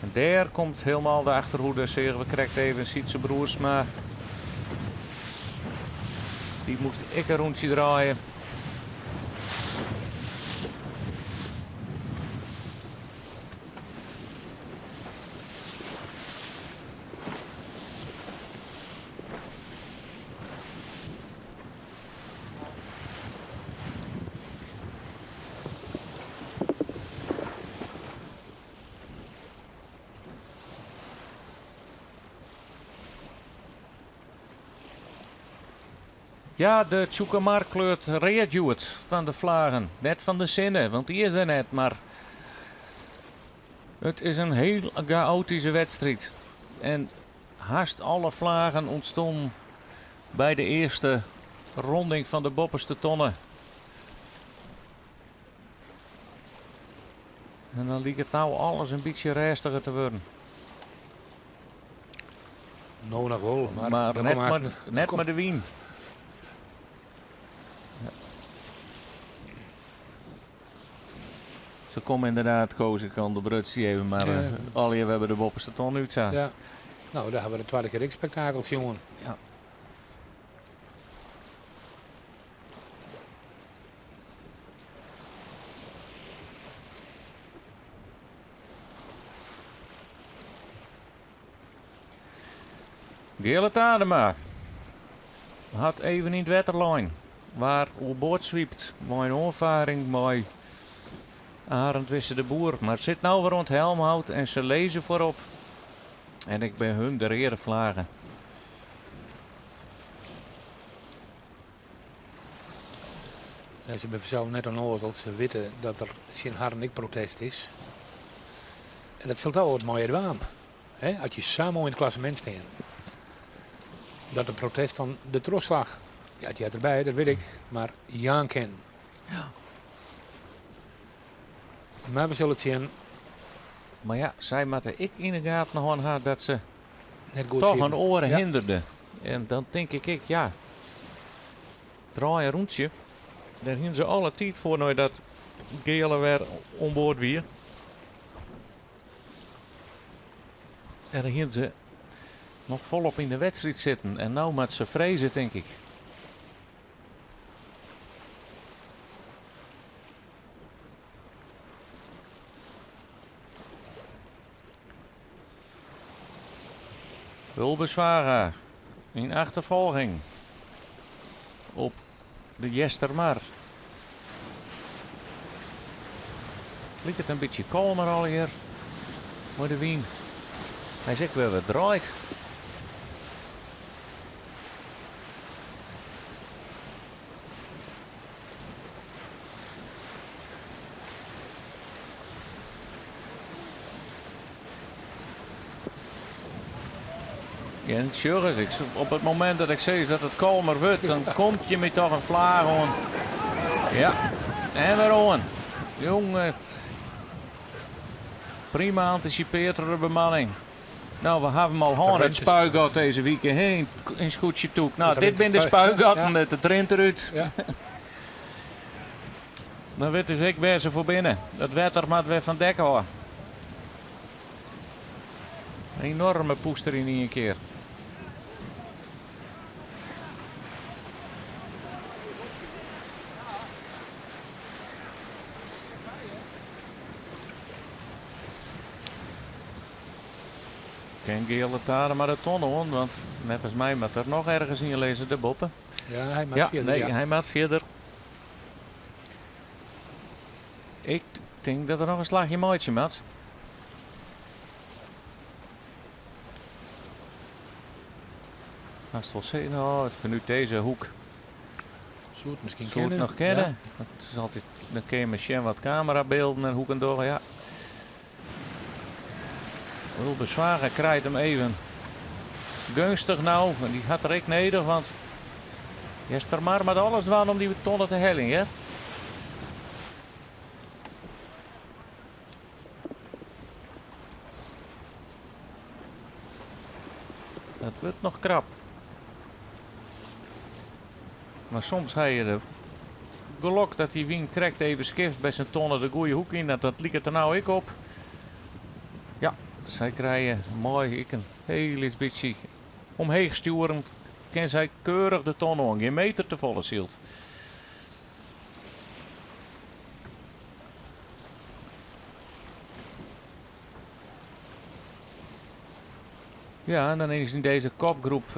En dêr komt hielendal de achterhoede, seagen we krekt even Sytse Broersma. Dy moast ek in rûntsje draaie. Ja, de Tsjûkemar kleurt read hjoed fan de flagen. Net fan de sinne, want dy is der net, mar it is in hiel gaoatyske wedstriid. En hast alle flagen ûntstonden by de earste ronding fan de boppeste tonne. En dan liket no alles in bytsje rêstiger te wurden. No noch wol, mar, mar net, mar, net mei de wyn. Se komme ynderdaad, Koos, ik ûnderbruts dy even, mar ja. Allegear we hawwe de boppeste ton út sa. Ja. No, dêr hawwe we de twadde kear ek spektakel sjoen. Ja. Geale Tadema hat even yn it wetter lein. Waard oerboard swypt mei in oanfaring mei Arend Wisse de Boer. Mar sit no wer oan it helmhout en se lizze foarop. En ek by hun de reade flage. Ja, se binne fansels net ûnnoazel. Se witte dat der tsjin harren ek protest is. En dat sil toch wat mei je dwaan. Hè? As je sa moai yn it klassemint stean. Dat in protest dan de trochslach, ja, it heart derby, dat wit ik, mar jaan kin. Ja. Mar we sille it sjen. Mar ja, sy moatte ek yn 'e gaten hân ha dat se Net goed toch in sitten. oare Ja. hinderde. En dan tink ik ek, ja, draai in rûntsje. Dêr hiene se alle tiid foar neidat Geale wer oan board wie. En dan hiene se noch folop yn de wedstriid sitten. En no moat se freze, tink ik. Ulbe Zwaga yn achterfolging op de Eastermar. Liket in bytsje kalmer allegear mei de wyn. Hy is ek wer wat draaid. En sjoch ris, ik, op it momint dat ik sis dat it kalmer wurdt, dan komt je my toch in flaach oan. Ja, en wer oan. Jonge, prima antisipearre de bemanning. No, we hawwe him al hân, it spuigat dizze wike, hè, yn Skûtsje Tûk. No, dit binne de spuigatten, it rint derút. Ja. Dan witte se ek wêr't se foar binne. It wetter moat wer fan dek ôf. Enoarme pûster yn ien kear. Ken Geale Tadema de ton oan, want neffens my moat der noch ergens ien lizze dêrboppe. Ja, hy moat Ja, fierder. nee, Ja. hy moat fierder. Ik tink dat er noch in slachje meitsje moat. Hast wol sizze, no, fanút dizze hoek Soe it miskien soe it kinne. noch kinne. Ja. It is altyd, dan kinne je mar sjen wat kamerabylden en hoeken dogge, ja. Ulbe Zwaga krijt him even geunstich no. En dy hat er ek nedich, want Eastermar moat alles dwaan om dy tonne te heljen, hear. Dat wurdt noch krap. Mar soms ha je de gelok dat dy wyn krekt even skift by sa'n tonne de goede hoek yn. Dat liket der no ek op. Ja, sy krije moai ek in hiel lyts bytsje omheech stjoeren. Kin sy keurich de tonne oan. Gjin meter te folle syld. Ja, en dan is yn dizze kopgroep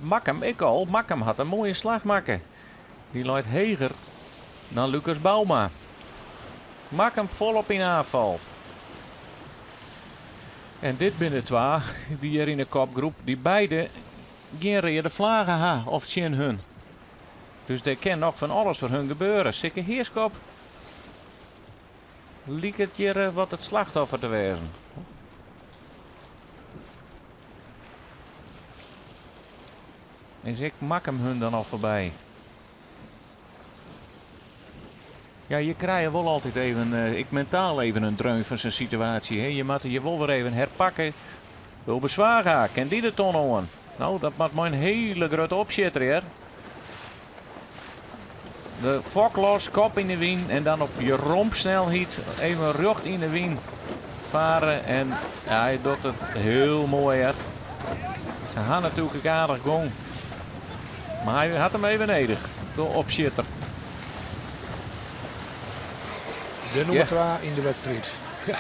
Makkum ek al. Makkum hat in moaie slach makke. Dy leit heger dan Lucas Bouma. Makkum folop yn oanfal. En dit binne de twa dy't hjir yn de kopgroep, dy't beide gjin reade flagge ha of tsjin hun. Dus der kin noch fan alles foar hun gebeure. Sikke Heerschop liket hjir wat it slachtoffer te wêzen. Is ek Makkum hun dan al foarby? Ja, je krije wol altyd even, ek mentaal even in dreun fan sa'n situaasje. Hè? Je moatte je wol wer even herpakke. Ulbe Zwaga, kin dy de ton oan? No, dat moat mei in hiele grutte opsjitter, hear. De fok los, kop yn de wyn en dan op je rompsnelheid even rjocht yn de wyn fare. En ja, hy docht it hiel moai, hear. Se ha natuerlik ek aardich gong. Mar hy hat him even nedich, de opsjitter. De nûmer 2 yn de wedstriid. Ja.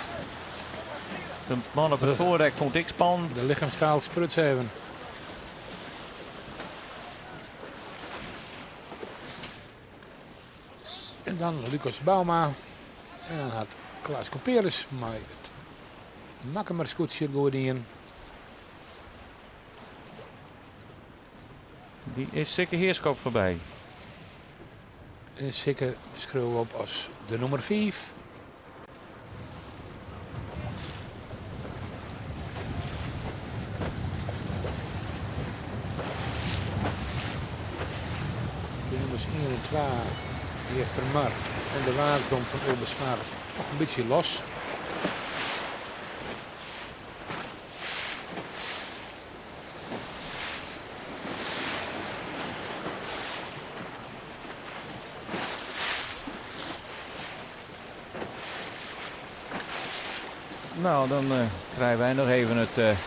De man op it foardek fûn it ek spannend. De lichemstaal spruts even. En dan Lucas Bouma. En dan hat Klaas Couperus mei it Makkumer skûtsje goed dien. Dy is Sikke Heerschop foarby. En Sikke skriuwe we op as de nûmer 5. De nûmers 1 en 2, Eastermar en de Waaksdom fan Ulbe Zwaga, noch in bytsje los. No, dan krije wy noch even it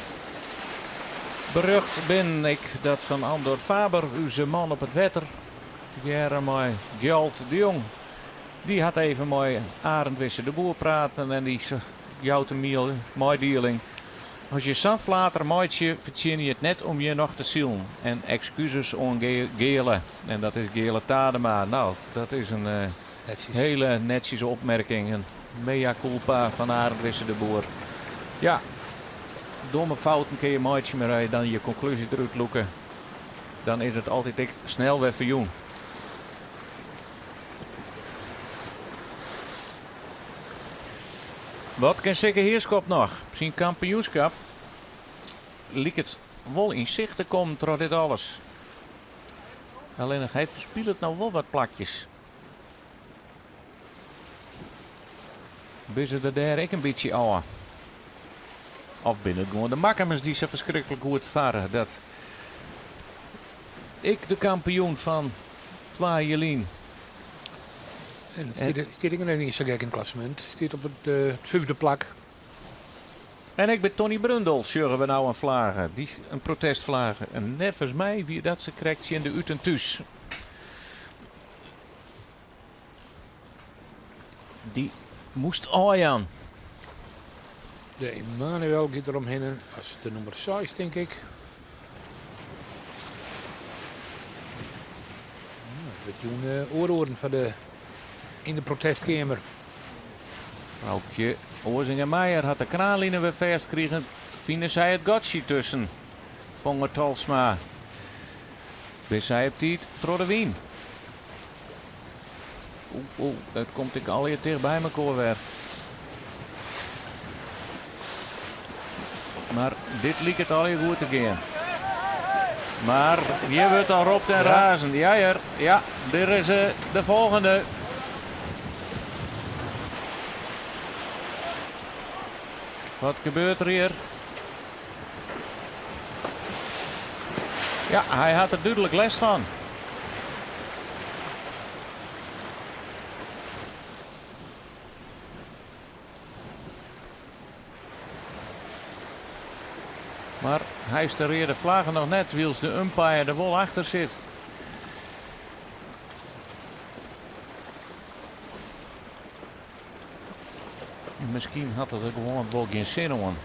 berjocht binnen ek dat fan Andor Faber, ús man op it wetter, tegearre mei Gjalt de Jong. Dy hat even mei Arend Wisse de Boer praten en dy jout in meidieling. As je sa'n flater meitsje, fertsjinje je it net om hjir noch te silen. En ekskuzes oan Geale. En dat is Geale Tadema. No, dat is in Netsjes. hele netsjese opmerking. In mea culpa fan Arend Wisse de Boer. Ja, domme fouten kinne je meitsje, mar as je dan je konklúzje derút lûke, dan is it altyd ek snel wer ferjûn. Wat kin Sikke Heerschop noch? Syn kampioenskip liket wol yn sicht te kommen troch dit alles. Allinnich hy ferspilet no wol wat plakjes. Binne se der dêr ek in bytsje ôf? Of binne it gewoan de Makkumers dy't sa ferskriklik goed farre dat ek de kampioen fan twa jier lyn. En it stiet ek noch net sa gek yn it klassemint. It stiet op it fyfde plak. En ek by Tony Brundel sjogge we no in flage, dy in protestflage. En neffens my wie dat sakrekt tsjin de út en thús. Dy moast ôfjaan. De Emanuel giet der omhinne as de nûmer seis, tink ik. Nou, it wurdt jûn eh, oeroeren foar de, yn de protestkeamer. Froukje Oazinga Meijer hat de kraanline wer fêst krigen. Fine sy it gatsje tusken Fonger Tolsma. Bin sy op tiid troch de wyn. Oeh, oeh, it komt ek allegear ticht by mekoar wer. Mar dit liket allegear goed te gean. Mar hjir wurdt al ropt en razen. Ja hear, ja, dêr is de folgjende. Wat gebeurt der hjir? Ja, hy hat der dúdlik lêst fan. Mar hy is de reade flagge noch net, wylst de umpire der wol achter sit. En miskien hat er der gewoan wol gjin sin oan.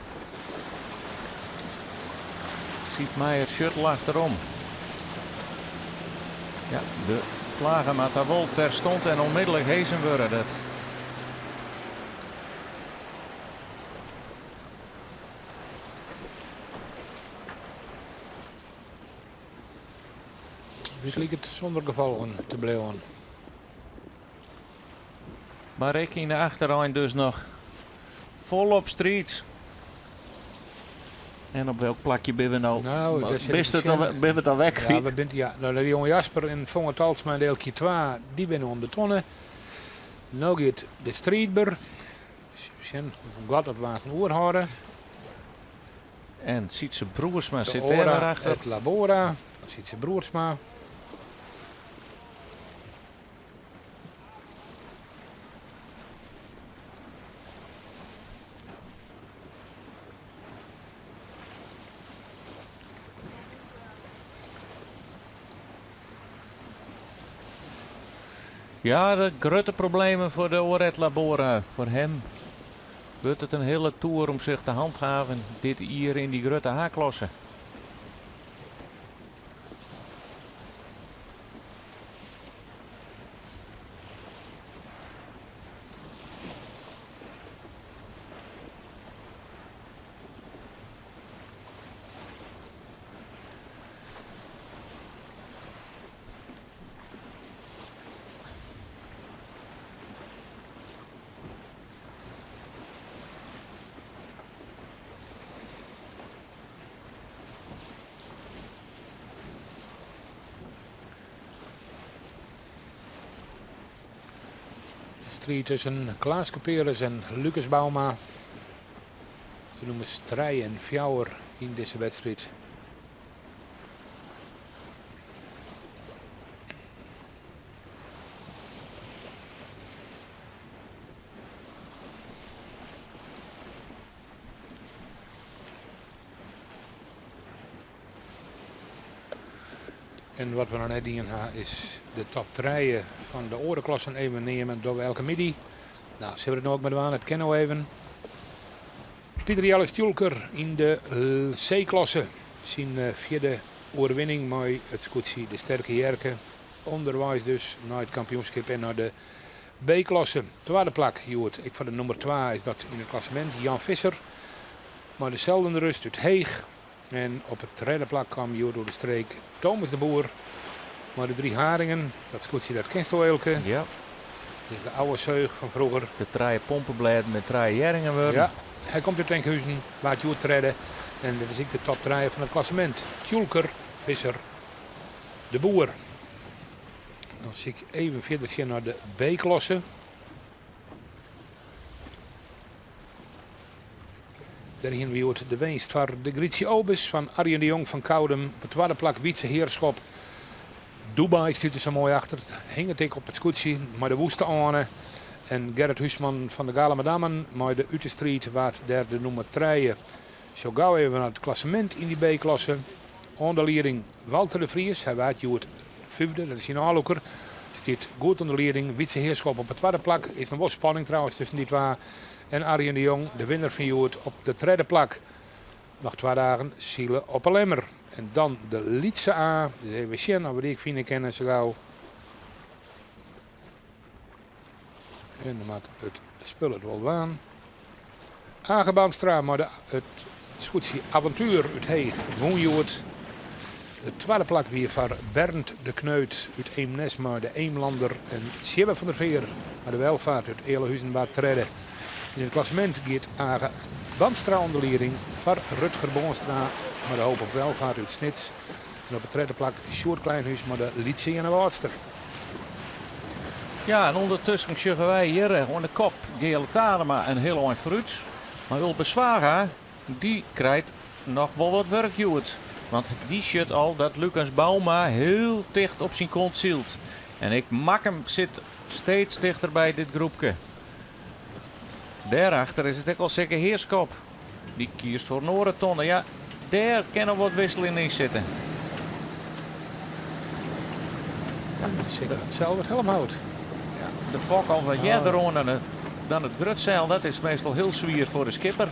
Siep Meijer sjocht achterom. Ja, de flagge moat daar wol terstond en onmiddellik hezen wurde. Dat Dit liket sûnder gefolgen te bliuwen. Mar ek yn de achterein dus noch folop striid. En op welk plakje binne we no? Nou, dêr sit ik Bist te it al, sjen. binne we it al wer Ja, kwyt? we binne, ja, nou, de jonge Jasper en Fonger Talsma en Eelkje 2, dy binne om de tonne. No giet de striidber. Sjen hoefolle gat dat we aansten oerhâlde. En Sietse Broersma De sit dêr wer Ora achter. et Labora fan Sietse Broersma. Ja, de grutte problemen foar de Ora et Labora. Foar him wurdt it in hiele toer om sich te hanthaven dit jier yn dy grutte H-klasse. De striid tusken Klaas Kuperus en Lucas Bouma. De nûmers trije en fjouwer yn dizze wedstriid. En wat we noch net dien ha is de top trije fan de oare klassen even neame. Dat dogge we elke middei. Nou, sille we dat no ek mar dwaan? It kin no even. Pieter Jelle Stjoelker yn de C-klasse. Syn fjirde oerwinning mei it skûtsje De Sterke Jerke. Underweis dus nei it kampioenskip en nei de B-klasse. Twadde plak hjoed ek foar de nûmer twa is dat yn it klassemint Jan Visser mei de Zeldenrust út Heech. En op it tredde plak kaam hjoed oer de streek Thomas de Boer mei de Drie Haringen. Dat skûtsje dat kensto Eelke. Ja. Dat is de oude seug fan froeger. De trije pompeblêden mei trije hjerringen wurden. Ja, hy komt út Enkhuzen, waard hjoed tredde. En dit is ek de top trije fan it klassemint. Tjoelker, Visser, de Boer. Dan sil ik even fierder sjen nei de B-klasse. Dêr hiene we hjoed de winst foar de Grietje Obes fan Arjen de Jong fan Koudum. Op it twadde plak Wietse Heerschop. Dubai stiet der sa moai achter. Hinget ek op it skûtsje mei de Woeste Oane. En Gerrit Huisman fan de Galamadammen mei de Ut de Striid waard dêr de nûmer trije. Sjoch gau even nei it klassemint yn dy B-klasse. Oan de lieding Walter de Vries, hy waard hjoed fyfde, dat is syn ôflûker. Stiet goed oan de lieding. Wytse Heerschop op it twadde plak. Is noch wol spanning trouwens tusken dy twa. En Arjen de Jong, de winner fan hjoed, op de tredde plak. Noch twa dagen sile op 'e Lemmer. En dan de lytse A. Dus even sjen oft we dy ek fine kinne sa gau. En dan moat it spul it wol dwaan. Age Bandstra mei de, it skûtsje Avontuur út Heech wûn hjoed. It twadde plak wie foar Bernd de Kneut út Eemnes mei de Eemlander en Tsjibbe van der Veer mei de Welvaart út Ealahuzen waard tredde. Yn it klassemint giet Age Bandstra oan de lieding foar Rutger Boonstra mei de Hoop op Welvaart út Snits en op it tredde plak Sjoerd Kleinhuis mei de Lytse Earnewâldster. Ja, en ûndertusken sjogge wy hjir oan de kop Geale Tadema in hiel ein foarút. Mar Ulbe Zwaga, dy krijt noch wol wat wurk hjoed. Want dy sjocht al dat Lucas Bouma hiel ticht op syn kont sylt. En ek Makkum sit steeds tichter by dit groepke. Dêrachter is it ek al Sikke Heerschop. Dy kiest foar in oare tonne. Ja, dêr kin noch wat wisseling yn sitte. Ja, Sikke hat sels it helmhout. Ja, de fok al wat earder oan dan it, dan it grutseil. Dat is meastal hiel swier foar de skipper.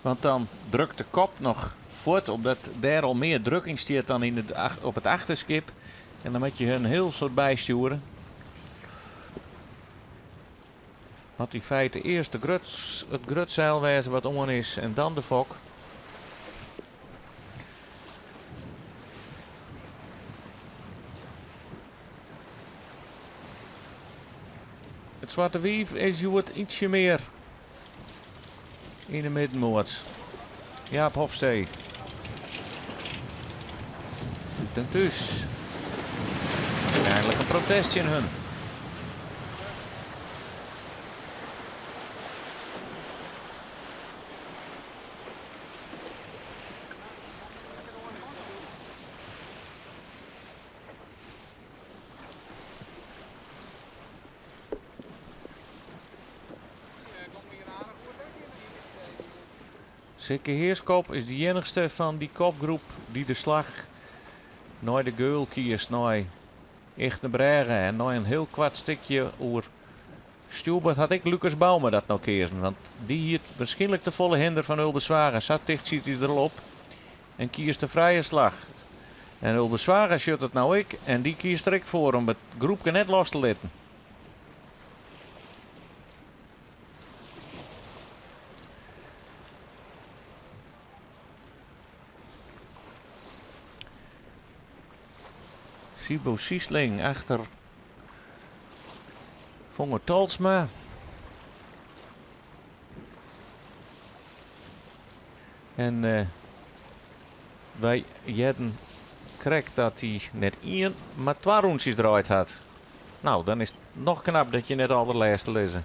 Want dan drukt de kop noch fuort, omdat dêr al mear druk yn stiet dan yn it, op it achterskip. En dan moat je in hiel soad bystjoere. Moat yn feite earst de grut, it grutseil wêze wat oan is en dan de fok. It Swarte Wief is hjoed ytsje mear yn de middenmoat. Jaap Hofstee. Út en thús. Waarskynlik in protest tsjin hun. Sikke Heerschop is de iennichste fan dy kopgroep dy't de slach nei de Geul kiest, nei Ychtenbrêge en nei in hiel koart stikje oer stjoerboard hat ek Lucas Bouma dat no keazen, want dy hie wierskynlik te folle hinder fan Ulbe Zwaga. Sa ticht siet hy der al op en kiest de frije slach. En Ulbe Zwaga sjocht it no ek en dy kiest der ek foar om it groepke net los te litten. Siebo Siesling achter Fonger Tolsma. En uh, wy hearden krekt dat hy net ien, mar twa rûntsjes draaid hat. No, dan is it noch knap dat je net alderlêste lizze.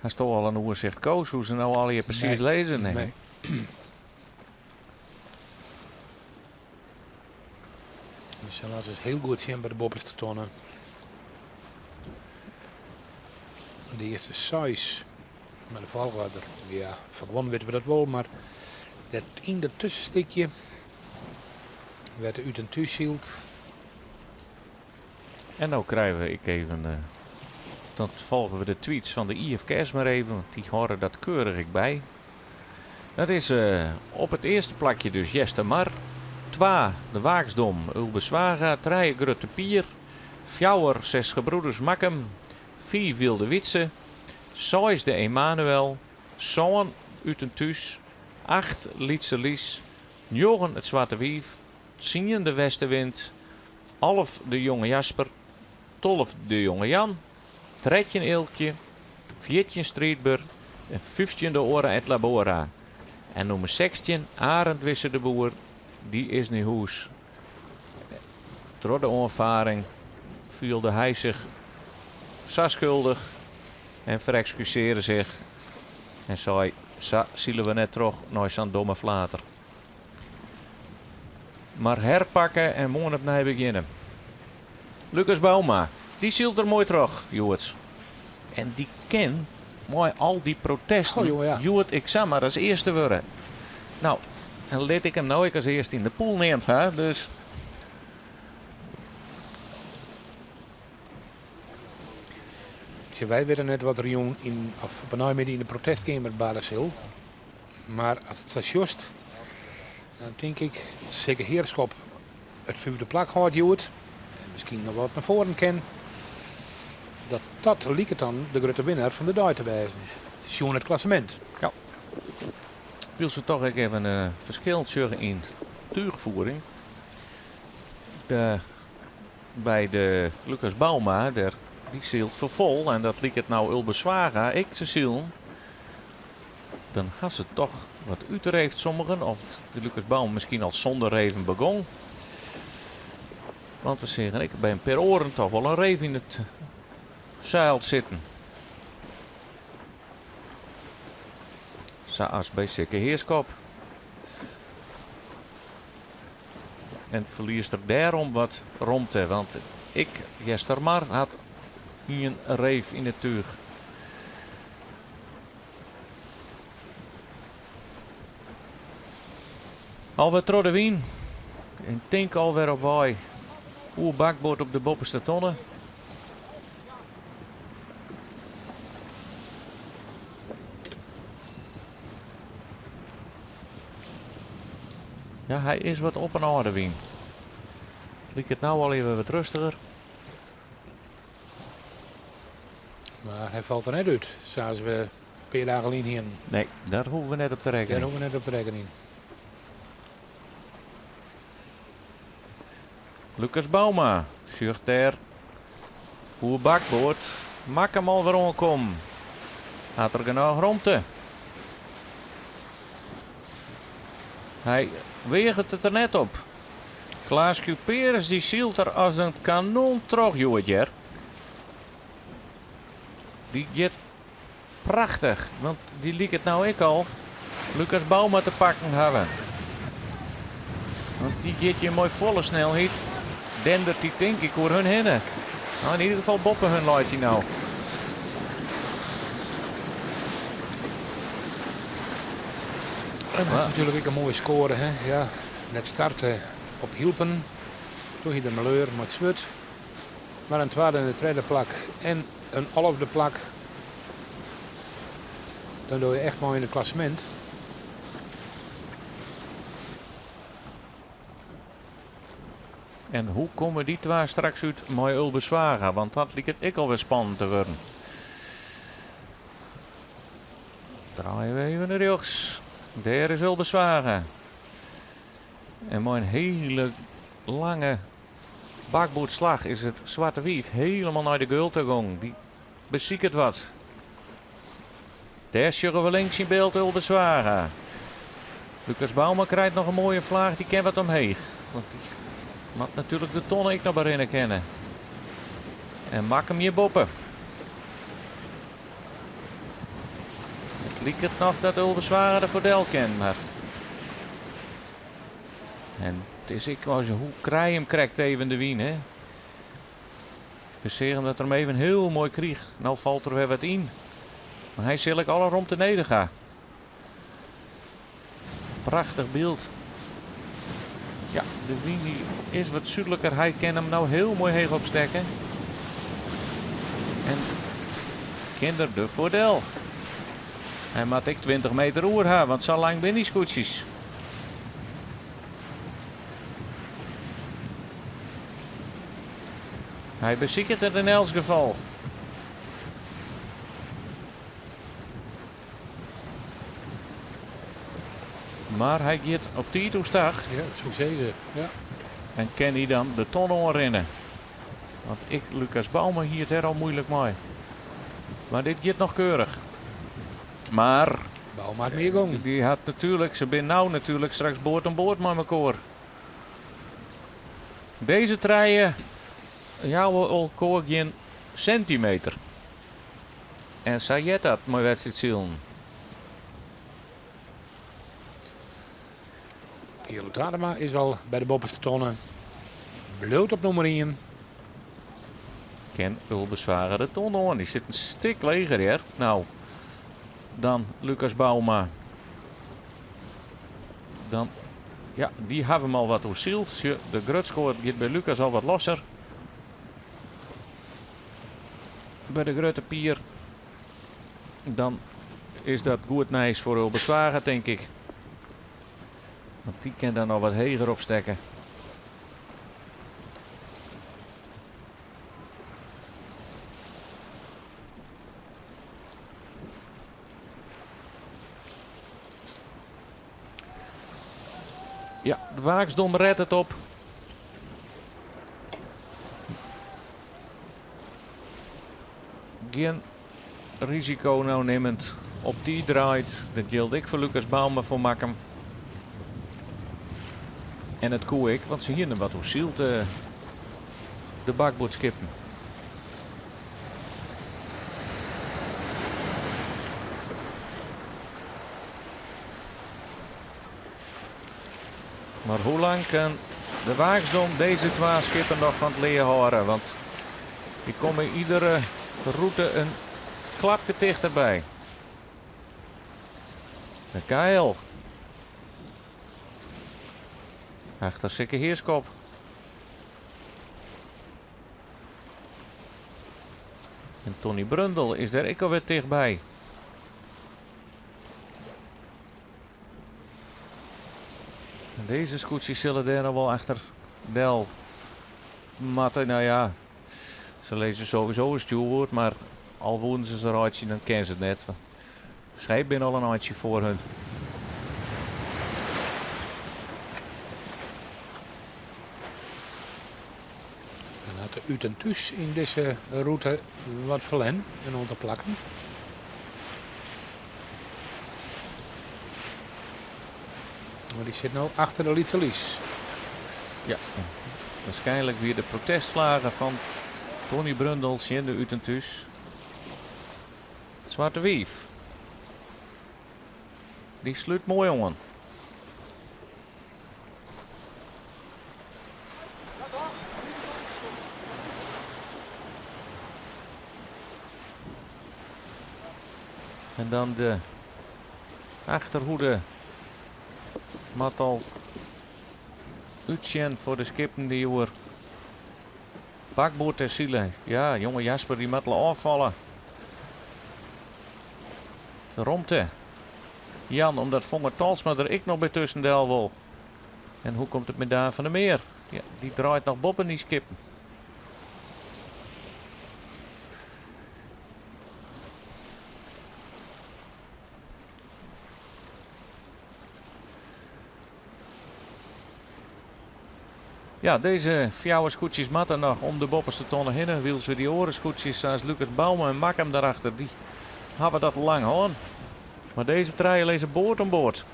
Hasto al in oersicht, Koos, hoe't se no allegear presys lizze? Nee. Nee. Michel is hiel goed sjen by de boppeste tonne. De earste seis mei de folchoarder, ja, fan guon witte we dat wol, mar dat yn dat tussenstikje wêr't de út en thús sylt. En no krije we ek even, dan folgje we de tweets fan de IFKS mar even, want dy hâlde dat keurich ek by. Dat is op it earste plakje dus Eastermar, twa de Waaksdom Ulbe Zwaga, trije Grutte Pier, fjouwer Zes Gebroeders Makkum, fiif Wylde Wytse, seis de Emanuel, sân Ut en Thús, acht Lytse Lys, njoggen It Swarte Wief, tsien de Westenwind, 11 de Jonge Jasper, 12 de Jonge Jan, 13 Eelkje, 14 Striidber en 15 de Ora et Labora. En nûmer 16, Arend Wisse de Boer, dy is nei hûs. Troch de oanfaring fielde hy sich sa skuldich en ferekskusearre sich en sei, sa sile we net troch nei sa'n domme flater. Mar herpakke en moarn opnij begjinne. Lucas Bouma, dy sylt der moai troch hjoed. En dy kin mei al dy protesten Oh, joh, ja. hjoed ek samar as earste wurde. No, en lit ik him no ek as earste yn de pûl neamd ha, dus... Tsjin wy witte net wat der jûn yn, of op 'e neimiddei yn de protestkeamer barre sil. Mar as it sa sjochst, dan tink ik dat Sikke Heerschop it fyfde plak hâldt hjoed en miskien noch wat nei foaren kin. Dat dat liket dan de grutte winner fan de dei te wêzen, sjoen it klassemint. Ja. Wylst we toch ek even in ferskil sjogge yn túchfiering. De, by de Lucas Bouma, der, dy sylt foar fol en dat liket no Ulbe Zwaga ek te silen. Dan ha se toch wat útreefd sommigen, of de Lucas Bouma miskien al sûnder reven begûn. Want we seagen ek by in pear oaren toch wol in reef yn it seil sitten. Sa as by Sikke Heerschop. En ferliest er dêrom wat romte, want ek Eastermar hat ien reef yn it túch. Alwer troch de wyn en tink alwer op wei oer bakboard op de boppeste tonne. Ja, hy is wat op en ôf de wyn. It liket no al even wat rêstiger. Mar hy falt der net út, sa as we in pear dagen lyn hienen. Nee, dêr hoege we net op te rekkenjen. Dêr hoege we net op te rekkenjen. Lucas Bouma sjocht dêr oer bakboard. Makkum alwer oankommen. Hat er genôch romte? Hy weaget it der net op. Klaas Kuperus dy sylt der as in kanon troch hjoed hear. Dy giet prachtich, want dy liket no ek al Lucas Bouma te pakken hawwen. Want dy giet hjir mei folle snelheid. Dendert dy tink ik oer hun hinne. No, yn ieder gefal boppe hun leit hy no. En natuerlik ek in moaie skoare. Hè? Ja, net starte op Hylpen. Doe hie er maleur mei it swurd. Mar in twadde en in tredde plak en in alfde plak. Dan doch je echt mei yn it klassemint. En hoe komme dy twa straks út mei Ulbe Zwaga? Want dat liket ek alwer spannend te wurden. Draaie we even nei rjochts. Dêr is Ulbe Zwaga. En mei in hiele lange bakboerdslach is it Swarte Wief hielendal nei de geul ta gong. Dy besiket wat. Dêr sjogge we links yn byld Ulbe Zwaga. Lucas Bouma krijt noch in moaie flaach, dy kin wat omheech. Want dy moat natuerlik de tonne ek noch berinne kinne. En Makkum hjir boppe. It liket noch dat Ulbe Zwaga der foar del kin, mar... En it is ek as hoe krij him krekt even de wyn, hè? We seagen dat er him even hiel moai kriich. No falt der wer wat yn. Mar hy sil ek alle romte nedich ha. Prachtich byld. Ja, de wyn dy is wat súdliker. Hy kin him no hiel moai heech opstekke. En kin der der foar del. Hy moat ek 20 meter oer ha, want sa lang binne dy skûtsjes. Hy besiket it yn elts gefal. Mar hy giet op tiid oerstach. Ja, dat soe ik sizze. Ja. En kin hy dan de tonne oanrinne? Want ek Lucas Bouma hie it dêr al muoilik mei. Mar dit giet noch keurich. Mar Bouma hat mear gongen. Dy hat natuerlik, se binne no natuerlik straks board oan board mei mekoar. Dizze trije jouwe elkoar gjin sintimeter. En sa heart dat mei wedstriidsilen. Geerlof Tadema is al by de boppeste tonne. Bliuwt op nûmer ien. Ken Ulbe Zwager de ton oan. Dy sit in stik leger hear. No, dan Lucas Bouma. Dan, ja, dy hawwe him al wat oersyld. Sjoch, de grutskoat giet by Lucas al wat losser. By de Grutte Pier. Dan is dat goed nijs foar Ulbe Zwager, tink ik. Want dy kin dan noch wat heger opstekke. Ja, de Waaksdom redt it op. Gjin risiko no nimmend op tiid draait. Dat jildt ek foar Lucas Bouma fan Makkum. En it koe ek, want se hiene wat oersyld, de bakboardskippen. Mar hoe lang kin de Waaksdom dizze twa skippen noch fan it lea hâlde? Want dy komme iedere rûte in klapke tichterby. De Kuil. Achter Sikke Heerskop. En Tony Brundel is dêr ek alwer tichtby. En dizze skûtsjes sille dêr noch wol achter del moatte. No ja, se lizze sowieso oer stjoerboard, mar al woenen se se reitsje, dan kinne se it net. Sy binne al in eintsje foar hun. Dan hat de Ut en Thús yn dizze rûte wat ferlern, in oantal plakken. Mar dy sit no achter de Lytse Lys. Ja, waarskynlik wie de protestflage fan Tony Brundel tsjin de Ut en Thús. Swarte Wief. Dy slút moai oan. En dan de achterhoede moat al útsjen foar de skippen dy't oer bakboard te silen. Ja, jonge Jasper dy moat al ôffalle. De romte. Jan, omdat Fonger Talsma der ek noch by tusken del wol. En hoe komt it mei Daan van der Meer? Ja, dy draait noch boppe dy skippen. Ja, dizze fjouwer skûtsjes moatte noch om de boppeste tonne hinne. Wylst we dy oare skûtsjes, sa as Lucas Bouma en Makkum derachter, dy hawwe dat lang hân. Mar dizze trije lizze board oan board.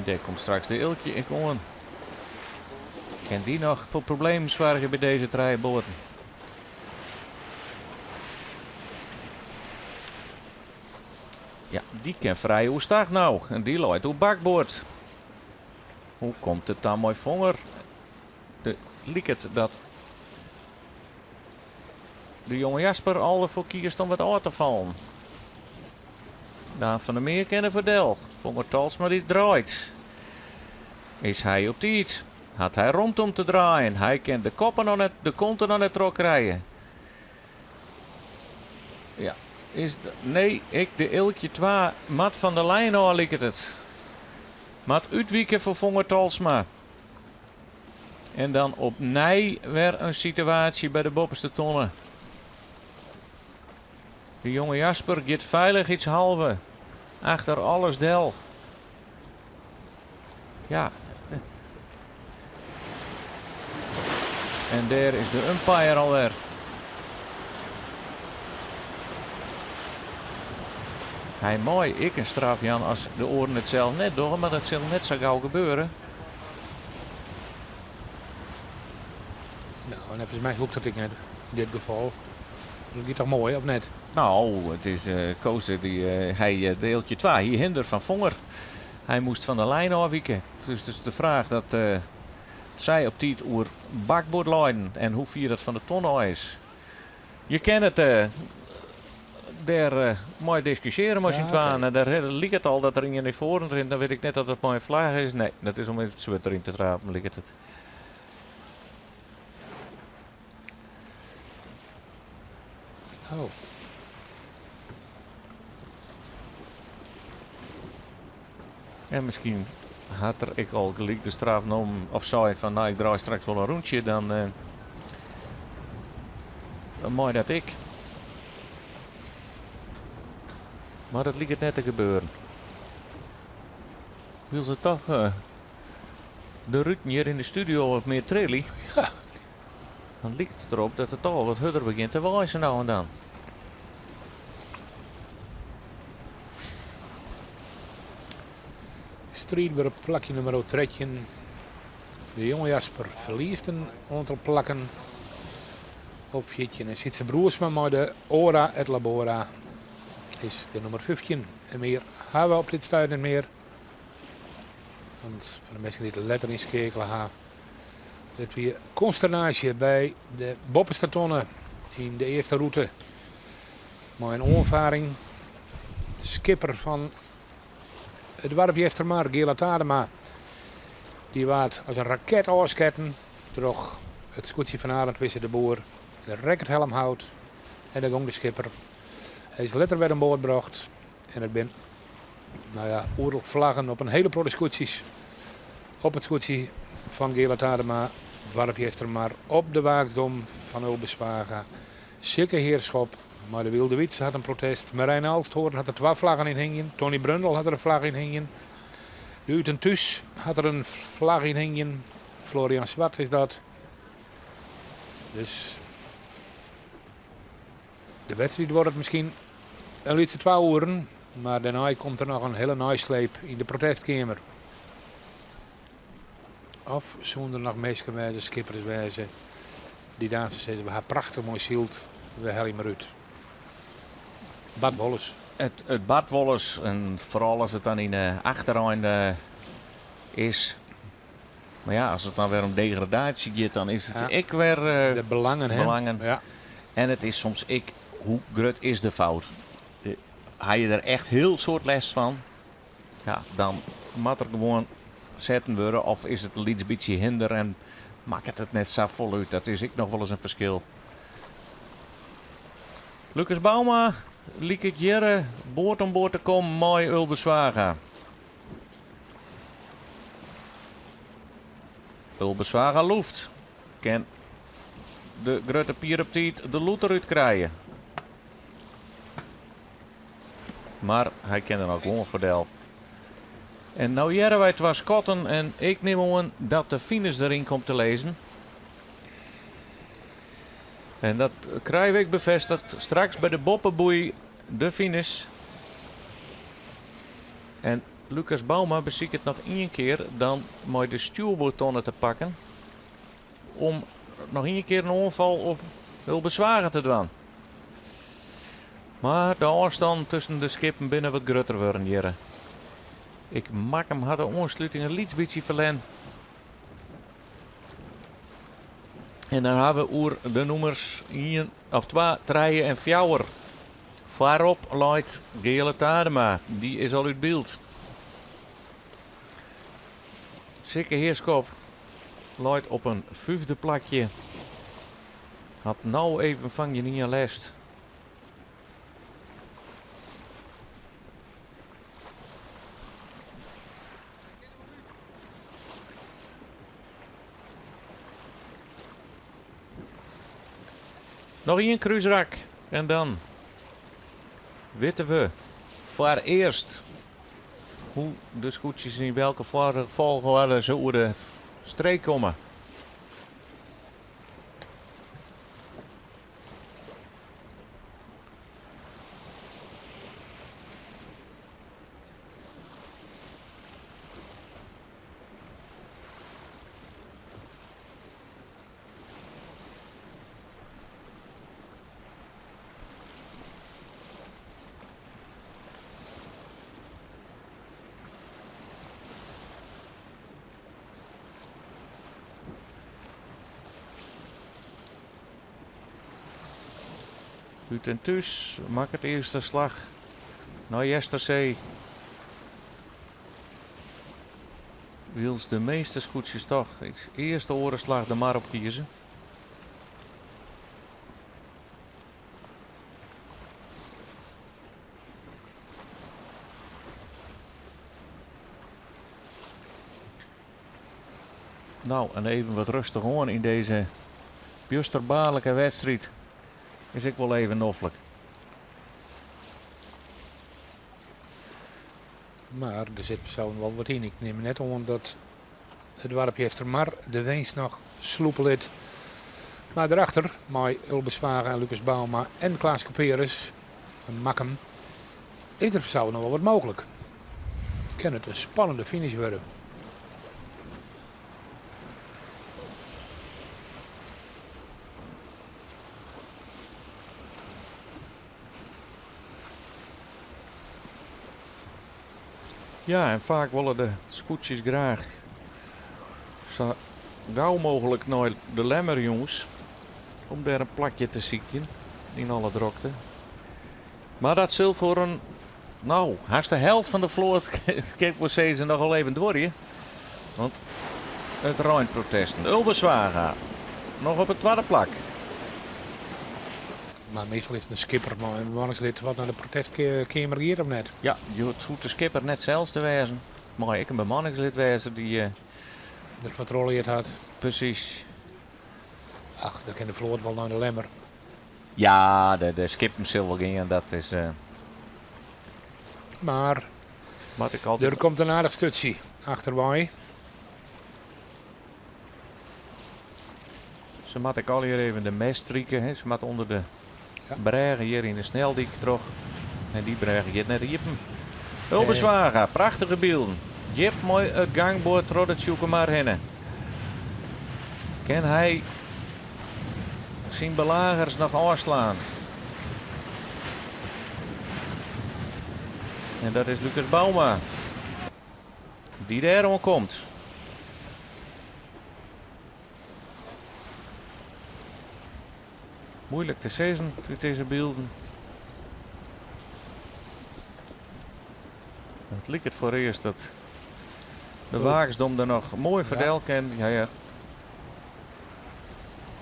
Dêr komt straks de Eelkje ek oan. Kin dy noch foar problemen soargje by dizze trije boaten? Ja, dy kin frij oerstag no en dy leit oer bakboard. Hoe komt it dan mei Fonger? It liket dat de jonge Jasper al derfoar kiest om wat ôf te fallen. Daan van der Meer kin der foar del. Fonger Talsma dy't draait. Is hy op tiid? Hat hy romte om te draaien? Hy kin de koppen noch net, de konten noch net troch krije. Ja, is nee, ek de Eelkje 2 moat fan de lijn ôf liket it. Moat útwike foar Fonger Talsma. En dan opnij wer in situaasje by de boppeste tonne. De jonge Jasper giet feilichheidshalve achter alles del. Ja. En dêr is de umpire alwer. Hy mei ek in straf jaan as de oaren it sels net dogge, mar dat sil net sa gau gebeure. Neffens my hoecht dat ek net yn dit gefal. Dat giet toch moai, of net? No, it is Koos dy hy deeltje twa hie hinder fan Fonger. Hy moast fan de lijn ôfwike. Dus dus de fraach dat sy op tiid oer bakboard leinen en hoe fier dat fan de ton ôf is. Je kinne it dêr mei diskusjearje mei syn twaen. En dêr liket it al dat der ien nei foaren rint. Dan wit ik net oft it mei in flagge is. Nee, dat is om it swurd deryn te trapen, liket it. Oh. En miskien hat er ek al gelyk de straf nommen of sei fan no ik draai straks wol in rûntsje, dan, uh, dan mei dat ek. Mar dat liket net te gebeuren. Wylst it toch uh, de ruten hjir yn de studio wat mear trilje. Ja. Dan liket it derop dat it al wat hurder begjint te waaien sa no en dan. Striidber plakje nûmer 13. De jonge Jasper ferliest in oantal plakken op 14. En Sytse Broersma mei de Ora et Labora is de nûmer 15. En mear ha we op dit stuit net mear. Want foar de minsken dy't letter ynskeakele ha, it wie konsternaasje by de boppeste tonne yn de earste rûte. Mei in oanfaring. De skipper fan it doarp Eastermar, Geale Tadema, dy waard as in raket ôfsketten troch it skûtsje fan Arend Wisse de Boer. Der rekke it helmhout en dêr gong de skipper. Hy is letter wer oan board brocht en it bin no ja, oeral flaggen op in hiele protte skûtsjes. Op it skûtsje fan Geale Tadema, doarp Eastermar, op de Waaksdom fan Ulbe Zwaga. Sikke Heerschop mei de Wylde Wytse hat in protest. Marijn Alsthoorn hat der twa flaggen yn hingjen. Tony Brundel hat der in flagge yn hingjen. De Ut en Thús hat der in flagge yn hingjen. Florian Zwart is dat. Dus de wedstriid duorret miskien in lytse 2 oeren, mar dêrnei komt der noch in hiele neisleep yn de protestkeamer. Of soene der noch minsken wêze, skippers wêze, dy't aanst sizze, we ha prachtich moai syld, we helje mar út. Bart wolris. It bart wolris en foaral as it dan yn de achterein is. Mar ja, as it dan wer om degradaasje giet, dan is it ek wer De belangen, hè? Belangen. Ja. En it is soms ek, hoe grut is de fout? Ha je der echt hiel soad lêst fan? Ja, dan moat der gewoan setten wurde. Of is it in lyts bytsje hinder en makket it net safolle út? Dat is ek noch wolris in ferskil. Lucas Bouma liket hjir board oan board te kommen mei Ulbe Zwaga. Ulbe Zwaga lûft. Kin de Grutte Pier op tiid de lûd derút krije. Mar hy kin der noch gewoan foar del. En no hearre wy twa skotten en ik nim oan dat de finish deryn komt te lizzen. En dat krije we ek befêstigd straks by de boppeboei, de finish. En Lucas Bouma besiket noch ien kear dan mei de stjoerboardtonne te pakken om noch ien kear in oanfal op Ulbe Zwaga te dwaan. Mar de ôfstân tusken de skippen binne wat grutter wurden hjirre. Ek Makkum hat de oansluting in lyts bytsje ferlern. En dan ha we oer de nûmers 1 of 2, 3 en 4. Foarop leit Geale Tadema, dy is al út byld. Sikke Heerschop leit op in fyfde plakje. Hat no even fan gjinien lêst. Noch ien krúsrak en dan witte we foarearst hoe de skûtsjes yn welke folchoarder se oer de streek komme. Ut en Thús makket earste slach nei Eastersee. Wylst de measte skûtsjes toch earst de oare slach de mar op kieze. Nou, en even wat rêstich oan yn dizze bjusterbaarlike wedstriid is ek wol even noflik. Mar der sit sels wol wat yn. Ik nim net oan dat it doarp Eastermar de winst noch slûpe lit. Mar derachter, mei Ulbe Zwaga en Lucas Bouma en Klaas Couperus en Makkum, is der fansels noch wol wat mooglik. Kin it in spannende finish wurde. Ja, en faak wolle de skûtsjes graach sa gau mooglik nei de Lemmer jûns om dêr in plakje te sykjen yn alle drokte. Mar dat sil foar in, no, hast de helte fan de float, kin ik wol sizze, noch wol even duorje. Want it reint protesten. Ulbe Zwaga noch op it twadde plak. Mar meastal is it in skipper mei in bemanningslid wat nei de protestkeamer giet, of net? Ja, it hoecht de skipper net sels te wêzen. Mei ek in bemanningslid wêze dy't der kontroleard hat. Presys. Ach, dan kin de float wol nei de Lemmer. Ja, de skippen sil wol gean, dat is. Mar Moat ik altyd. Der komt in aardich sturtsje achterwei. Se moat ek allegear even de mêst strike. Hè. Se moat ûnder de brêge hjir yn de sneldyk troch. En dy brêge giet net iepen. Ulbe Zwaga, prachtige bylden. Djip mei it gangboard troch de Tsjûkemar hinne. Kin hy syn belagers noch ôfslaan? En dat is Lucas Bouma. Dy't dêr oan komt. Moeilik te sizzen út dizze bylden. It liket foarearst dat de Waaksdom der noch moai foar del kin. Ja, ja.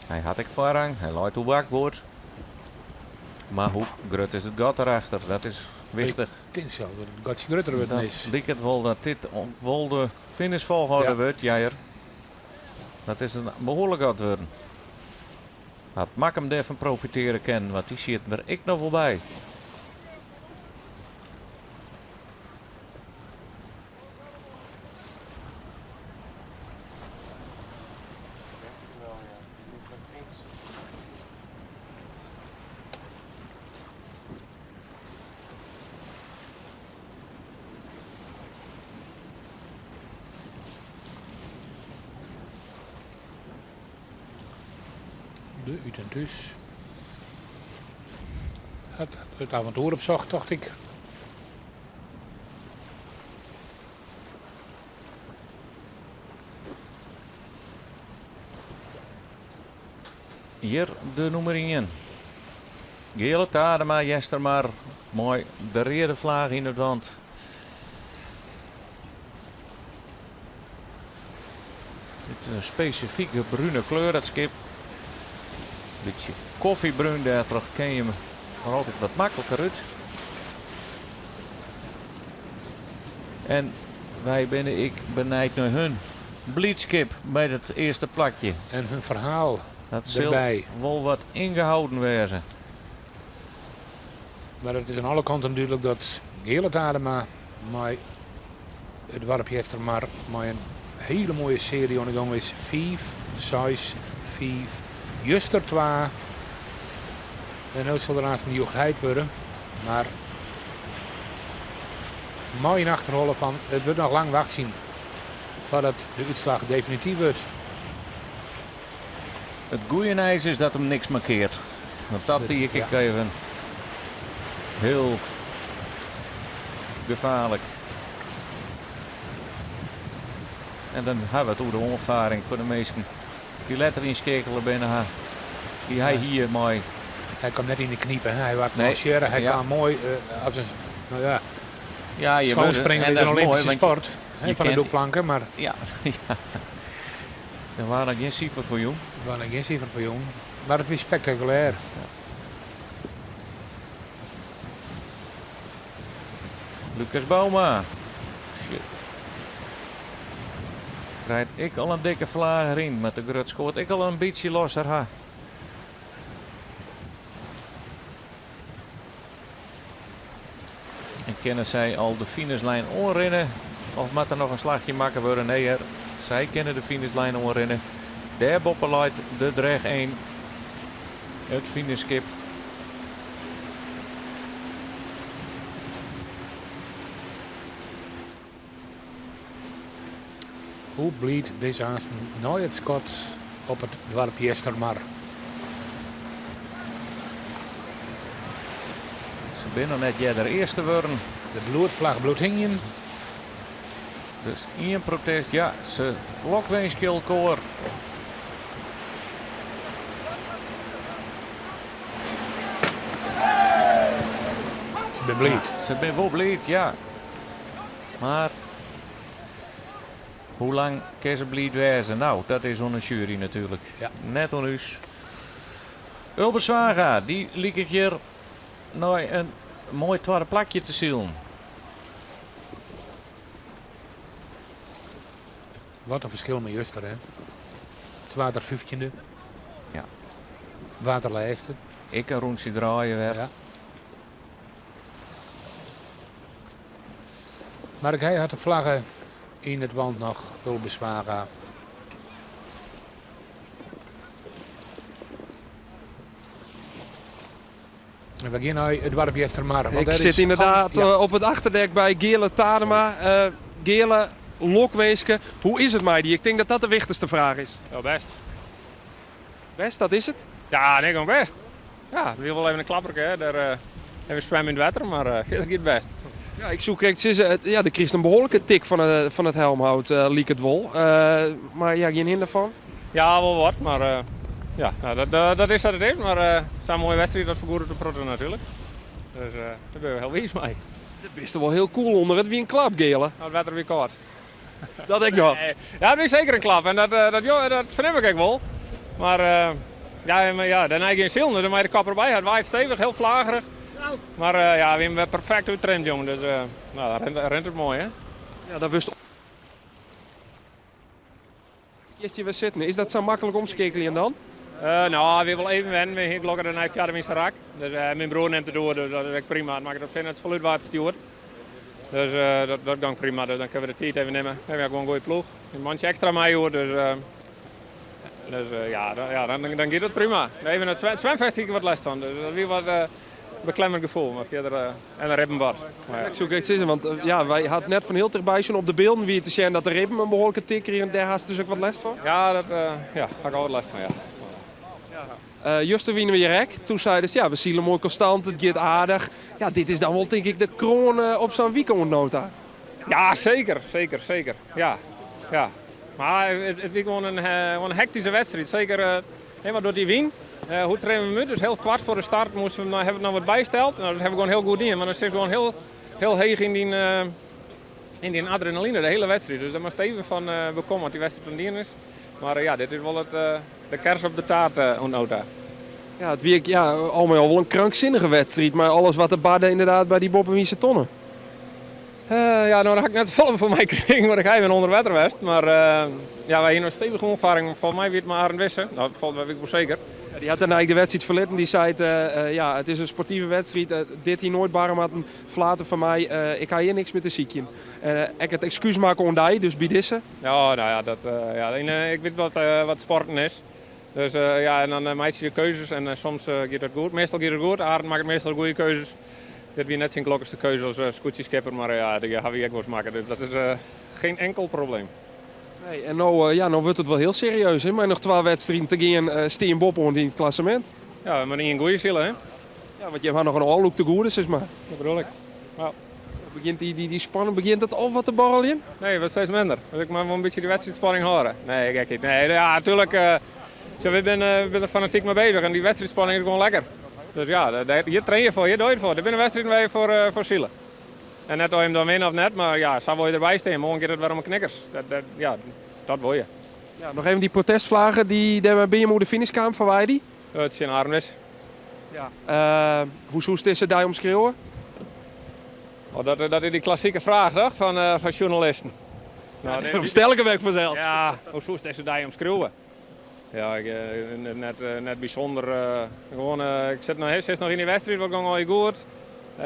Hy hat ek foarrang, hy leit oer bakboard. Mar hoe grut is it gat derachter? Dat is wichtich. Ik tink sels dat it gatsje grutter wurden is. Dat liket wol dat dit wol de finishfolchoarder wurdt, Jair. Dat is in behoarlik gat wurden. Hat Makkum dêrfan profitearje kinnen, want dy sieten der ek noch wol by. De Ut en Thús hat it aventoer opsocht, tocht ik. Hjir de nûmer ien. Geale Tadema, Eastermar, mei de reade flaach yn it want. Dit is in spesifike brune kleur, dat skip. Bytsje kofjebrún, dêrtroch ken je him der altyd wat makliker út. En wy binne ek benijd nei hun blydskip by dat earste plakje. En hun ferhaal Dat sil derby. wol wat yngehouden wêze. Mar it is oan alle kanten dúdlik dat Geale Tadema mei it doarp Eastermar mei in hiele moaie searje oan de gong is. Fiif, seis, fiif, juster twa. En no sil der aanst in joechheid wurde. Mar mei yn achterholle fan it wurdt noch lang wachtsjen foardat de útslach definityf wurdt. It goede nijs is dat him niks mankeart. Want dat wie ik even hiel gefaarlik. En dan ha we it oer de oanfaring foar de minsken dy't letter ynskeakele binne ha. Dy't hy hie mei Hy kaam net yn de knipe, hè. Hy waard Nee, lansearre, hy ja. kaam moai as in, no ja, Ja, je wurde, schoonspringen en is dat in is moai, Olympische want sport, hè, je fan de kent- dûkplanke, mar Ja, ja. Der waard noch gjin sifer foar jûn. Der waard noch gjin sifer foar jûn, mar it wie spektakulêr. Lucas Bouma. Shit. Krijt ek al in dikke flaach deryn, mar de grut skoat ek al in bytsje losser ha. En kinne sy al de finishlijn oanrinne? Of moat der noch in slachje makke wurde? Nee hear, sy kinne de finishlijn oanrinne. Dêr boppe leit de Drech 1, it finishskip. Hoe bliid dizze aansten nei it skot op it doarp Eastermar. Se binne noch net earder earste wurden. De bloedflagge bliuwt hingjen. Dus ien protest, ja, se lokwinskje elkoar. Se binne bliid. Se binne wol bliid, ja. Mar hoe lang kinne se bliid wêze? Nou, dat is oan de sjuery natuerlik. Ja. Net oan ús. Ulbe Zwaga, dy liket hjir nei in moai twadde plakje te silen. Wat in ferskil mei juster, hè? Twadde 15e. Ja. Waard er lêste. Ek in rûntsje draaie wer. Ja. Mar hy hat de flagge yn it want noch, Ulbe Zwaga. En we gean nei it doarp Eastermar. Want Ik dêr sit is ynderdaad ja. op it achterdek by Geale Tadema. Geale, lokwinske. Hoe is it mei dy? Ik tink dat dat de wichtichste fraach is. Ja, bêst. Bêst, dat is it? Ja, nee, gewoan bêst. Ja, it wie wol even in klapperke, hè. Dêr even swimme yn it wetter, mar fierder giet it bêst. Ja, ik soe krekt sizze, ja, do krijst in behoarlike tik fan it helmhout, liket wol. Mar ja, gjin hinder fan? Ja, wol wat, mar ja, nou, dat is sa't it is. Mar sa'n moaie wedstriid, dat fergoedet in protte natuerlik. Dus dêr binne we hiel wiis mei. Dêr bist der wol hiel koel ûnder. It wie in klap, Geale. Nou, it wetter wie kâld. Dat ek noch? Nee, ja, it wie seker in klap en dat fernim ik ek wol. Mar ja, maar ja, dêrnei gjin silen, dus dan mei de kop derby. It waait stevich, hiel flagerich. Mar ja, we hiene wer perfekt úttraind, jongen. Dus nou, dan rint it moai, hè? Ja, dan wurdst Kinst hjir wer sitten. Is dat sa maklik omskeakeljen dan? No, wie wol even wennen. We hiene gelokkich dêrnei fierder myn rak. Dus myn broer nimt it oer, dus dat is ek prima. It makket it net folle út wa't it stjoert. Dus dat gong prima. Dus dan kinne we de tiid even nimme. We hawwe gewoan in goede ploech. In mantsje ekstra mei oer, dus ja, dan, ja, dan giet it prima. Even it swimfest hie ik wat lêst fan. Dus dat wie wat beklemmend gefoel. Mar fierder, en de ribben wat. Maar ja. Ik soe krekt sizze, want ja, wy ha it net fan hiel tichtby sjoen. Op de bylden wie te sjen dat de ribben in behoarlike tik krigen. Dêr hast dus ek wat lêst fan? Ja, dat, ja, ha ik al wat lêst fan, ja. Juster wiene we hjir ek. Toen seidest, ja, we sile moai konstant, it giet aardich. Ja, dit is dan wol, tink ik, de kroan op sa'n wike oant no ta. Ja, seker, seker, seker. Ja, ja. Mar it wie gewoan in hektyske wedstriid. Seker, hè, want troch dy wyn. Hoe trainen we hem út? Dus hiel koart foar de start moasten we, hawwe we it noch wat bysteld. Nou, dat hawwe we gewoan hiel goed dien. Want dan sitst gewoan hiel, hiel heech yn dyn adrenaline de hiele wedstriid. Dus dêr moatst even fan bekomme as dy wedstriid dan dien is. Mar ja, dit is wol de kers op de taart oant no ta. Ja, it wie, ja, al mei al wol in kranksinnige wedstriid. Mar alles wat der barde ynderdaad by dy boppewynse tonne. Ja, no, dêr ha ik net folle fan meikrigen, want ik ha even ûnder wetter west. Mar ja, wy hiene in stevige oanfarring. Folgens my wie it mei Arend Wisse. No, folgens my wie ik wol seker. Ja, dy hat dêrnei de wedstriid ferlitten. Dy sei, ja, it is in sportive wedstriid. Dit hie noait barre moatten. Flater fan my. Ik ha hjir niks mear te sykjen. Ek it ekskús makke oan dy, dus by dizze. Ja, no ja, dat, ja, en ik wit wat sporten is. Dus ja, en dan meitsje je keuzes en soms giet dat goed. Meastal giet it goed. Arend makket meastal goede keuzes. Dit wie net syn gelokkigste keuze as skûtsjeskipper, mar ja, dy hawwe wy ek wolris makke. Dus dat is gjin inkel probleem. Nee, en no, ja, no wurdt it wol hiel serieus, hè? Mei noch twa wedstriden te gean, stean boppe-oan yn it klassemint. Ja, mar ien goede sile, hè? Ja, want je hawwe noch in ôflûk te goede, sis mar. Dat bedoel ik. Ja. Begjint dy spanning, begjint it al wat te borreljen? Nee, wurdt steeds minder. Dus ik moat wol in bytsje dy wedstriidspanning hâlde. Nee, gekheid. Nee, ja, natuerlik. Zo, we binne der fanatyk mei beuzich en dy wedstriidspanning is gewoan lekker. Dus ja, dêr, hjir train je foar, hjir dogge je it foar. Dit binne wedstriden wêr't je foar, foar sile. En net of je him dan winne of net, mar ja, sa wol je derby stean. Moarn giet it wer om 'e knikkers. Dat, dat, ja, dat wol je. Ja, noch even dy protestflagge, dy, dêr binne jim oer de finish kaam fan wei dy? Tsjin Arnis. Ja. Hoe soest dizze dei omskriuwe? Oh, dat, dat is dy klassike fraach, toch? Fan, fan sjoernalisten. Nou, dit, stel ik him ek fansels. Ja, hoe soest dizze dei omskriuwe? Ja, ik, net, net bysûnder. Gewoan, ik sit noch, sit noch yn dy wedstriid, wat gong allegear goed.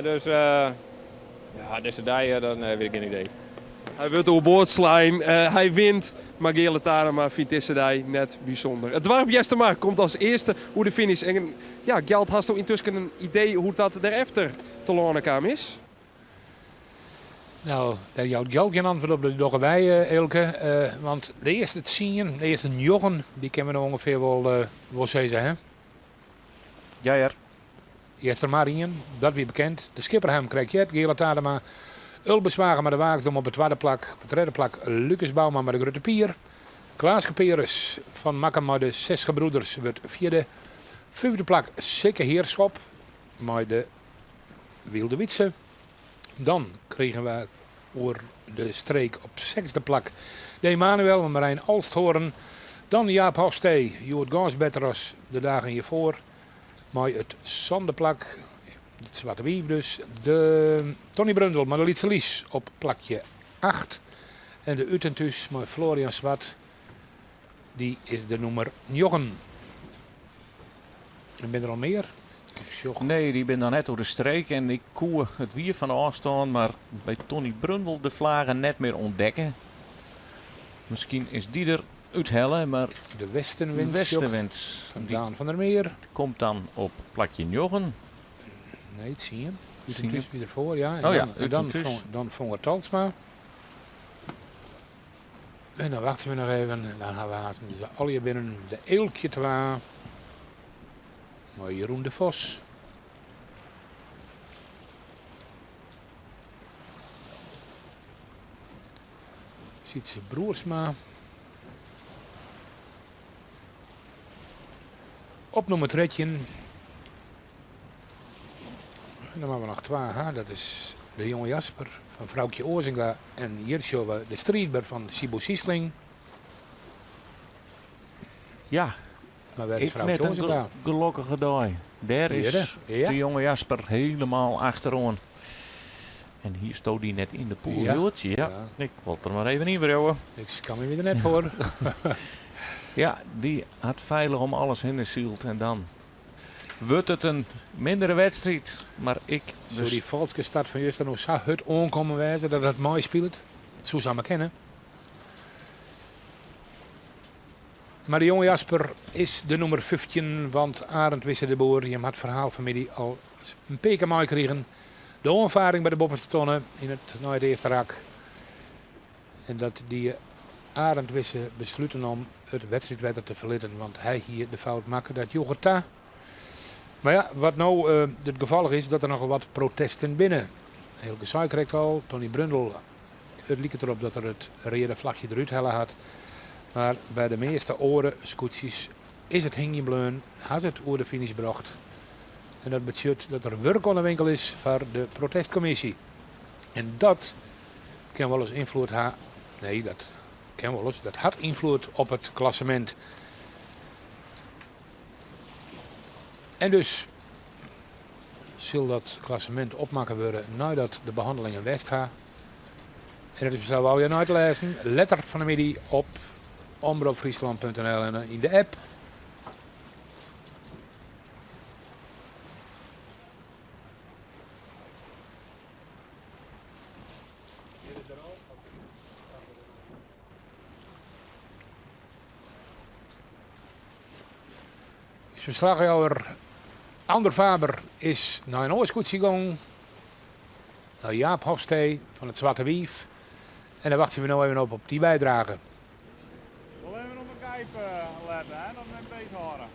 Dus ja, dizze dei, dat nee, wit ik gjin idee. Hy wurdt oerboard slein, hy wint, mar Geale Tadema fynt dizze dei net bysûnder. It doarp Eastermar komt as earste oer de finish. En ja, Gjalt, hasto yntusken in idee hoe't dat derefter telâne kaam is? No, dêr jout Gjalt gjin antwurd op, dat dogge wy, Eelke. Want de earste tsien, de earste njoggen, dy kinne we no ûngefear wol, wol sizze, hè? Ja hear. Eastermar ien, dat wie bekend. De skipper ha him krekt heard, Geale Tadema. Ulbe Zwaga mei de Waaksdom op it twadde plak. Op it tredde plak Lucas Bouma mei de Grutte Pier. Klaaske Peres fan Makkum mei de Zes Gebroeders wurdt fjirde. Fyfde plak Sikke Heerschop mei de Wylde Wytse. Dan krigen we oer de streek op sechsde plak de Emanuel mei Marijn Alsthoorn. Dan Jaap Hofstee, hjoed gâns better as de dagen hjirfoar. Mei it sânde plak, it Swarte Wief dus, de Tony Brundel mei de Lytse Lys op plakje acht. En de Ut en Thús mei Florian Zwart, dy is de nûmer njoggen. En binne der al mear? Ik sjoch. Nee, dy binne noch net oer de streek en ik koe it wier fan de ôfstân, mar by Tony Brundel de flagen net mear ûntdekke. Miskien is dy der úthelle, mar De Westenwind, de Westenwind fan Daan van der Meer. Komt dan op plakje njoggen. Nee, tsien. Ut en Thús wie der foar, ja. En oh ja, dan, en dan, dan Fonger Talsma. En dan wachtsje we noch even. En dan ha we aanst dus allegear binnen de Eelkje twa. Mei Jeroen de Vos. Sytse Broersma. Op nûmer 13. En dan moatte we noch twa ha. Dat is de jonge Jasper fan Froukje Oazinga. En hjir sjogge we de striidber fan Siebo Siesling. Ja, Maar wêr is ik net Froukje in Oazinga? gelokkige dei. Dêr is Ja. de jonge Jasper helemaal achteroan. En hier stoot die net yn de poel. Ja. Ja. Ja. Ik wol der mar even yn wriuwe. Ik skamje my der net foar. Ja, dy hat feilich om alles hinne syld en dan wurdt it in mindere wedstriid. Mar ik. Soe dy falske start fan juster no sa hurd oankommen wêze dat it meispilet? It soe samar kinne. Mar de jonge Jasper is de nûmer 15, want Arend Wisse de Boer, jim ha it ferhaal fan 'e middei al in pear kear meikrigen. De oanfaring by de boppeste tonne yn it, nei it earste rak. En dat die Arend Wisse besluten om it wedstriidwetter te ferlitten, want hy hie de fout makke, dat joech er ta. Mar ja, wat no it gefolch is dat der nochal wat protesten binne. Eelke sei krekt al, Tony Brundel, it liket derop dat er it reade flachje derút helle hat. Mar by de measte oare skûtsjes is it hingjen bleaun, ha se it oer de finish brocht. En dat betsjut dat der wurk oan de winkel is foar de protestkommisje. En dat kin wolris ynfloed ha. Nee, dat kin wolris. Dat hat ynfloed op it klassemint. En dus sil dat klassemint opmakke wurde neidat de behannelingen west ha. En dat is fansels allegear nei te lêzen letter fan 'e middei op omropfryslan.nl en yn de app. Us ferslachjouwer Andor Faber is nei in oar skûtsje gong. Nei Jaap Hofstee fan it Swarte Wief. En dêr wachtsje we no even op op dy bydrage. Wol even op de kijf lette, hè? Dat we beet hâlde.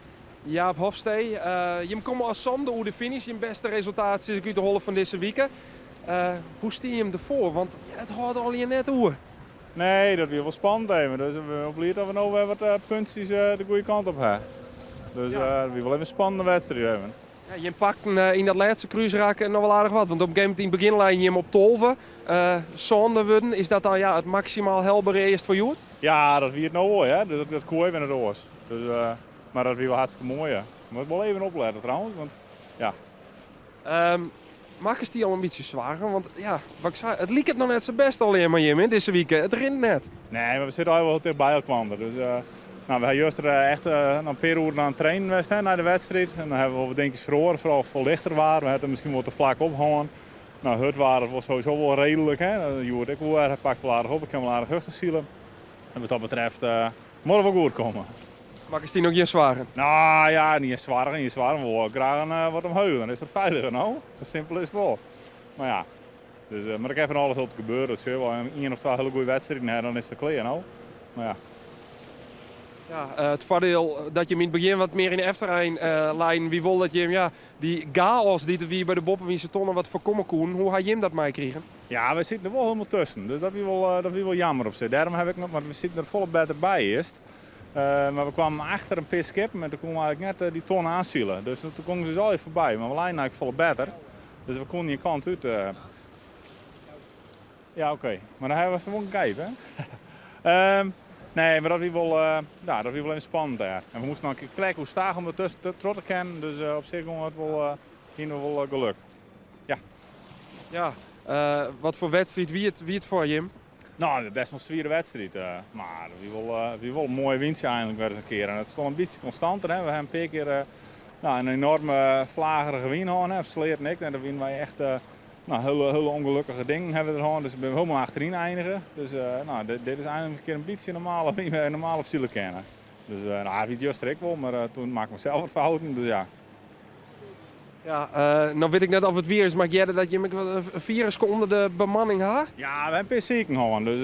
Jaap Hofstee, jim komme as sânde oer de finish. Jim bêste resultaat sis ik út de holle fan dizze wike. Hoe stean jim derfoar? Want it hâldt allegear net oer. Nee, dat wie wol spannend even. Dus we binne bliid dat we no wer wat puntsjes de goede kant op ha. Dus dat wie wol even in spannende wedstriid even. Ja, jim pakten yn dat lêste krúsrak noch wol aardich wat, want op in gegeven momint yn it begjin leinen jim op 12. Sânde wurden, is dat dan ja, it maksimaal helbere earst foar hjoed? Ja, dat wie it no wol, ja. Dat, dat koe even net oars. Dus, mar dat wie wol hartstikke moai, ja. Moat wol even oplette trouwens, want ja. Makkest dy al in bytsje soargen? Want ja, wat ik sei, it liket noch net sa bêst allegear mei jim dizze wike. It rint net. Nee, mar we sitte al wol ticht by elkoar. Dus, nou, we ha juster echt in pear oeren oan it trainen west hè, nei de wedstriid. En dan ha we wol wat dinkjes feroare, foaral foar lichter waar. We ha it miskien wol te flak ophân. Nou, hurd waar dat wol sowieso wol reedlik. Hè. Hjoed ek wol erch, pakt wol aardich op. Ik kin wol aardich huchtich sile. En wat dat betreft moat it wol goed komme. Makkest dy noch gjin soargen? Nou ja, gjin soargen, gjin soargen. We wolle graach in, wat omheech. Dan is it feiliger, no. Sa simpel is it wol. Mar ja, dus, mar der kin fan alles altyd gebeure. Dat sil wol ien of twa hiele goede wedstriden ha, dan is it klear, no. Mar ja. Ja, it foardiel dat jim yn it begjin wat mear yn de efterein leinen, wie wol dat jim ja, dy chaos dy't der wie by de boppewynse tonne wat foarkomme koenen. Hoe ha jim dat meikrigen? Ja, wy sieten der wol hielendal tusken. Dus dat wie wol, dat wie wol jammer op sich. Dêrom ha ik noch, want we sieten der folle better by earst. Mar we kwamen achter in pear skippen en toen koenen we eigentlik net dy tonne oansile. Dus toen gongen se ús allegear foarby. Mar we leinen eigentlik folle better. Dus we koenen ien kant út. Ja, oké. Mar dan hawwe se wol in gijp, hè? Nee, mar dat wie wol, ja, dat wie wol even spannend dêr. En we moasten noch in kear krekt oerstaach om der tusken troch te kinnen. Dus op sich gong it wol, hiene we wol geluk. Ja. Ja, wat foar wedstriid wie it foar jim? No, bêst wol in swiere wedstriid. Mar it wie wol in moaie wyntsje einlik wer ris in kear. En it stond in bytsje konstanter. Hè. We ha in pear kear no, in enorme flagerige wyn hân. Hè. Op Sleaten ek. En dêr wiene wy echt no, hiele, hiele ûngelokkige dingen ha we der hân. Dus we binne hielendal achteryn einige. Dus no, dit, dit is einlik in kear in bytsje normale wyn, wêr je normaal op sile kinne. Dus no, hy wie juster ek wol, mar toen makken we sels wat fouten. Dus ja. Ja, no wit ik net oft it wier is, mar ik hearde dat jim ek wat in firuske ûnder de bemanning ha. Ja, we ha in pear siken hân, dus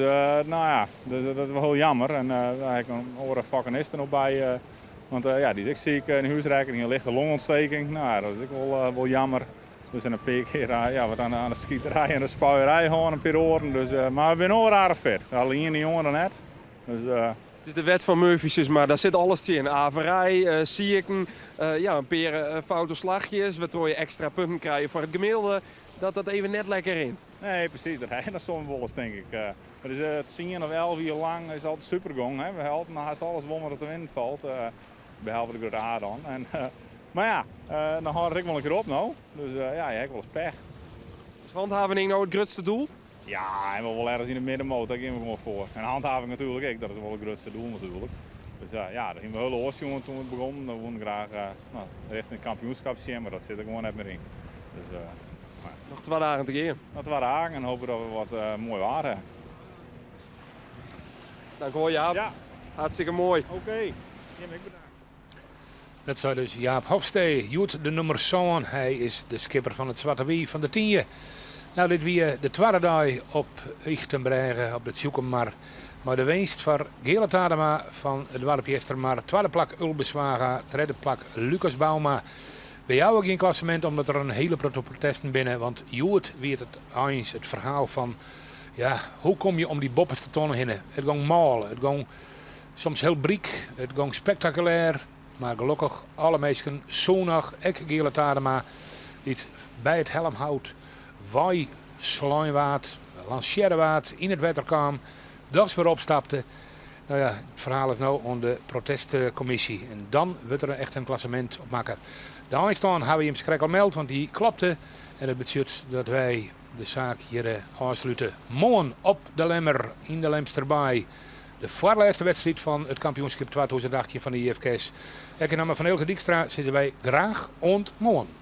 no ja, dus dat is wol hiel jammer. En daar ha ik in oare fokkenist der noch by, want ja, dy is ek siik yn 'e hûs rekke, dy hie in lichte longontsteking. No ja, dat is ek wol, wol jammer. Dus en in pear kear ja, wat oan de skiterij en de spuierij hân, in pear oaren. Dus, mar we binne wol aardich fit. Allinnich dy jonge dan net. Dus, It is de wet fan Murphy sis mar, dêr sit alles tsjin. Averij, sieken, ja, in pear foute slachjes, wêrtroch je ekstra punten krije foar it gemiddelde, dat dat even net lekker rint. Nee, presys. Dat ha je dan soms wolris, tink ik. It is tsien of 11 jier lang is altyd super gong. Hè. We helpen hast alles wol wat te winnen falt, behalve de grutte A dan. En, mar ja, dan hâldt it ek wol in kear op no. Dus ja, je ha ek wolris pech. Is hanthavening no it grutste doel? Ja, en we wol ergens yn de middenmoot, dêr gean we gewoan foar. En handhaving natuerlik ek, dat is wol it grutste doel natuerlik. Dus ja, dat hiene we hiel oars sjoen toen we begonnen. We woene graach no, richting it kampioenskip sjen, mar dat sit der gewoan net mear yn. Dus, mar. Noch twa dagen te gean. Noch twa dagen en hope dat we wat moai waar ha. Dank wol Jaap. Ja. Hartstikke moai. Oké, jim ek bedankt. Dat sei dus Jaap Hofstee, hjoed de nûmer sân. Hy is de skipper fan it Swarte Wief fan de Tynje. No, dit wie de twadde dei op Ychtenbrêge op de Tsjûkemar. Mei de winst foar Geale Tadema fan it doarp Eastermar. Twadde plak Ulbe Zwaga, tredde plak Lucas Bouma. We jouwe gjin klassemint omdat der in hiele protte protesten binne, want hjoed wie it eins it ferhaal fan ja, hoe kom je om dy boppeste tonne hinne? It gong mâl, it gong Soms hiel bryk, it gong spektakulêr, mar gelokkich alle minsken sûn noch, ek Geale Tadema, dy't by it helmhout wei slein waard, lansearre waard, yn it wetter kaam, dochs wer opstapte. No ja, it ferhaal is no oan de protestkommisje en dan wurdt der echt in klassemint opmakke. De einstân hawwe jim sakrekt al meld, want dy klopte en dat betsjut dat wy de saak hjir ôfslute. Moarn op de Lemmer yn de Lemsterbaai. De foarlêste wedstriid fan it kampioenskip 2018 fan de IFKS. Ek yn namme fan Eelke Dykstra sizze wy graach oant moarn.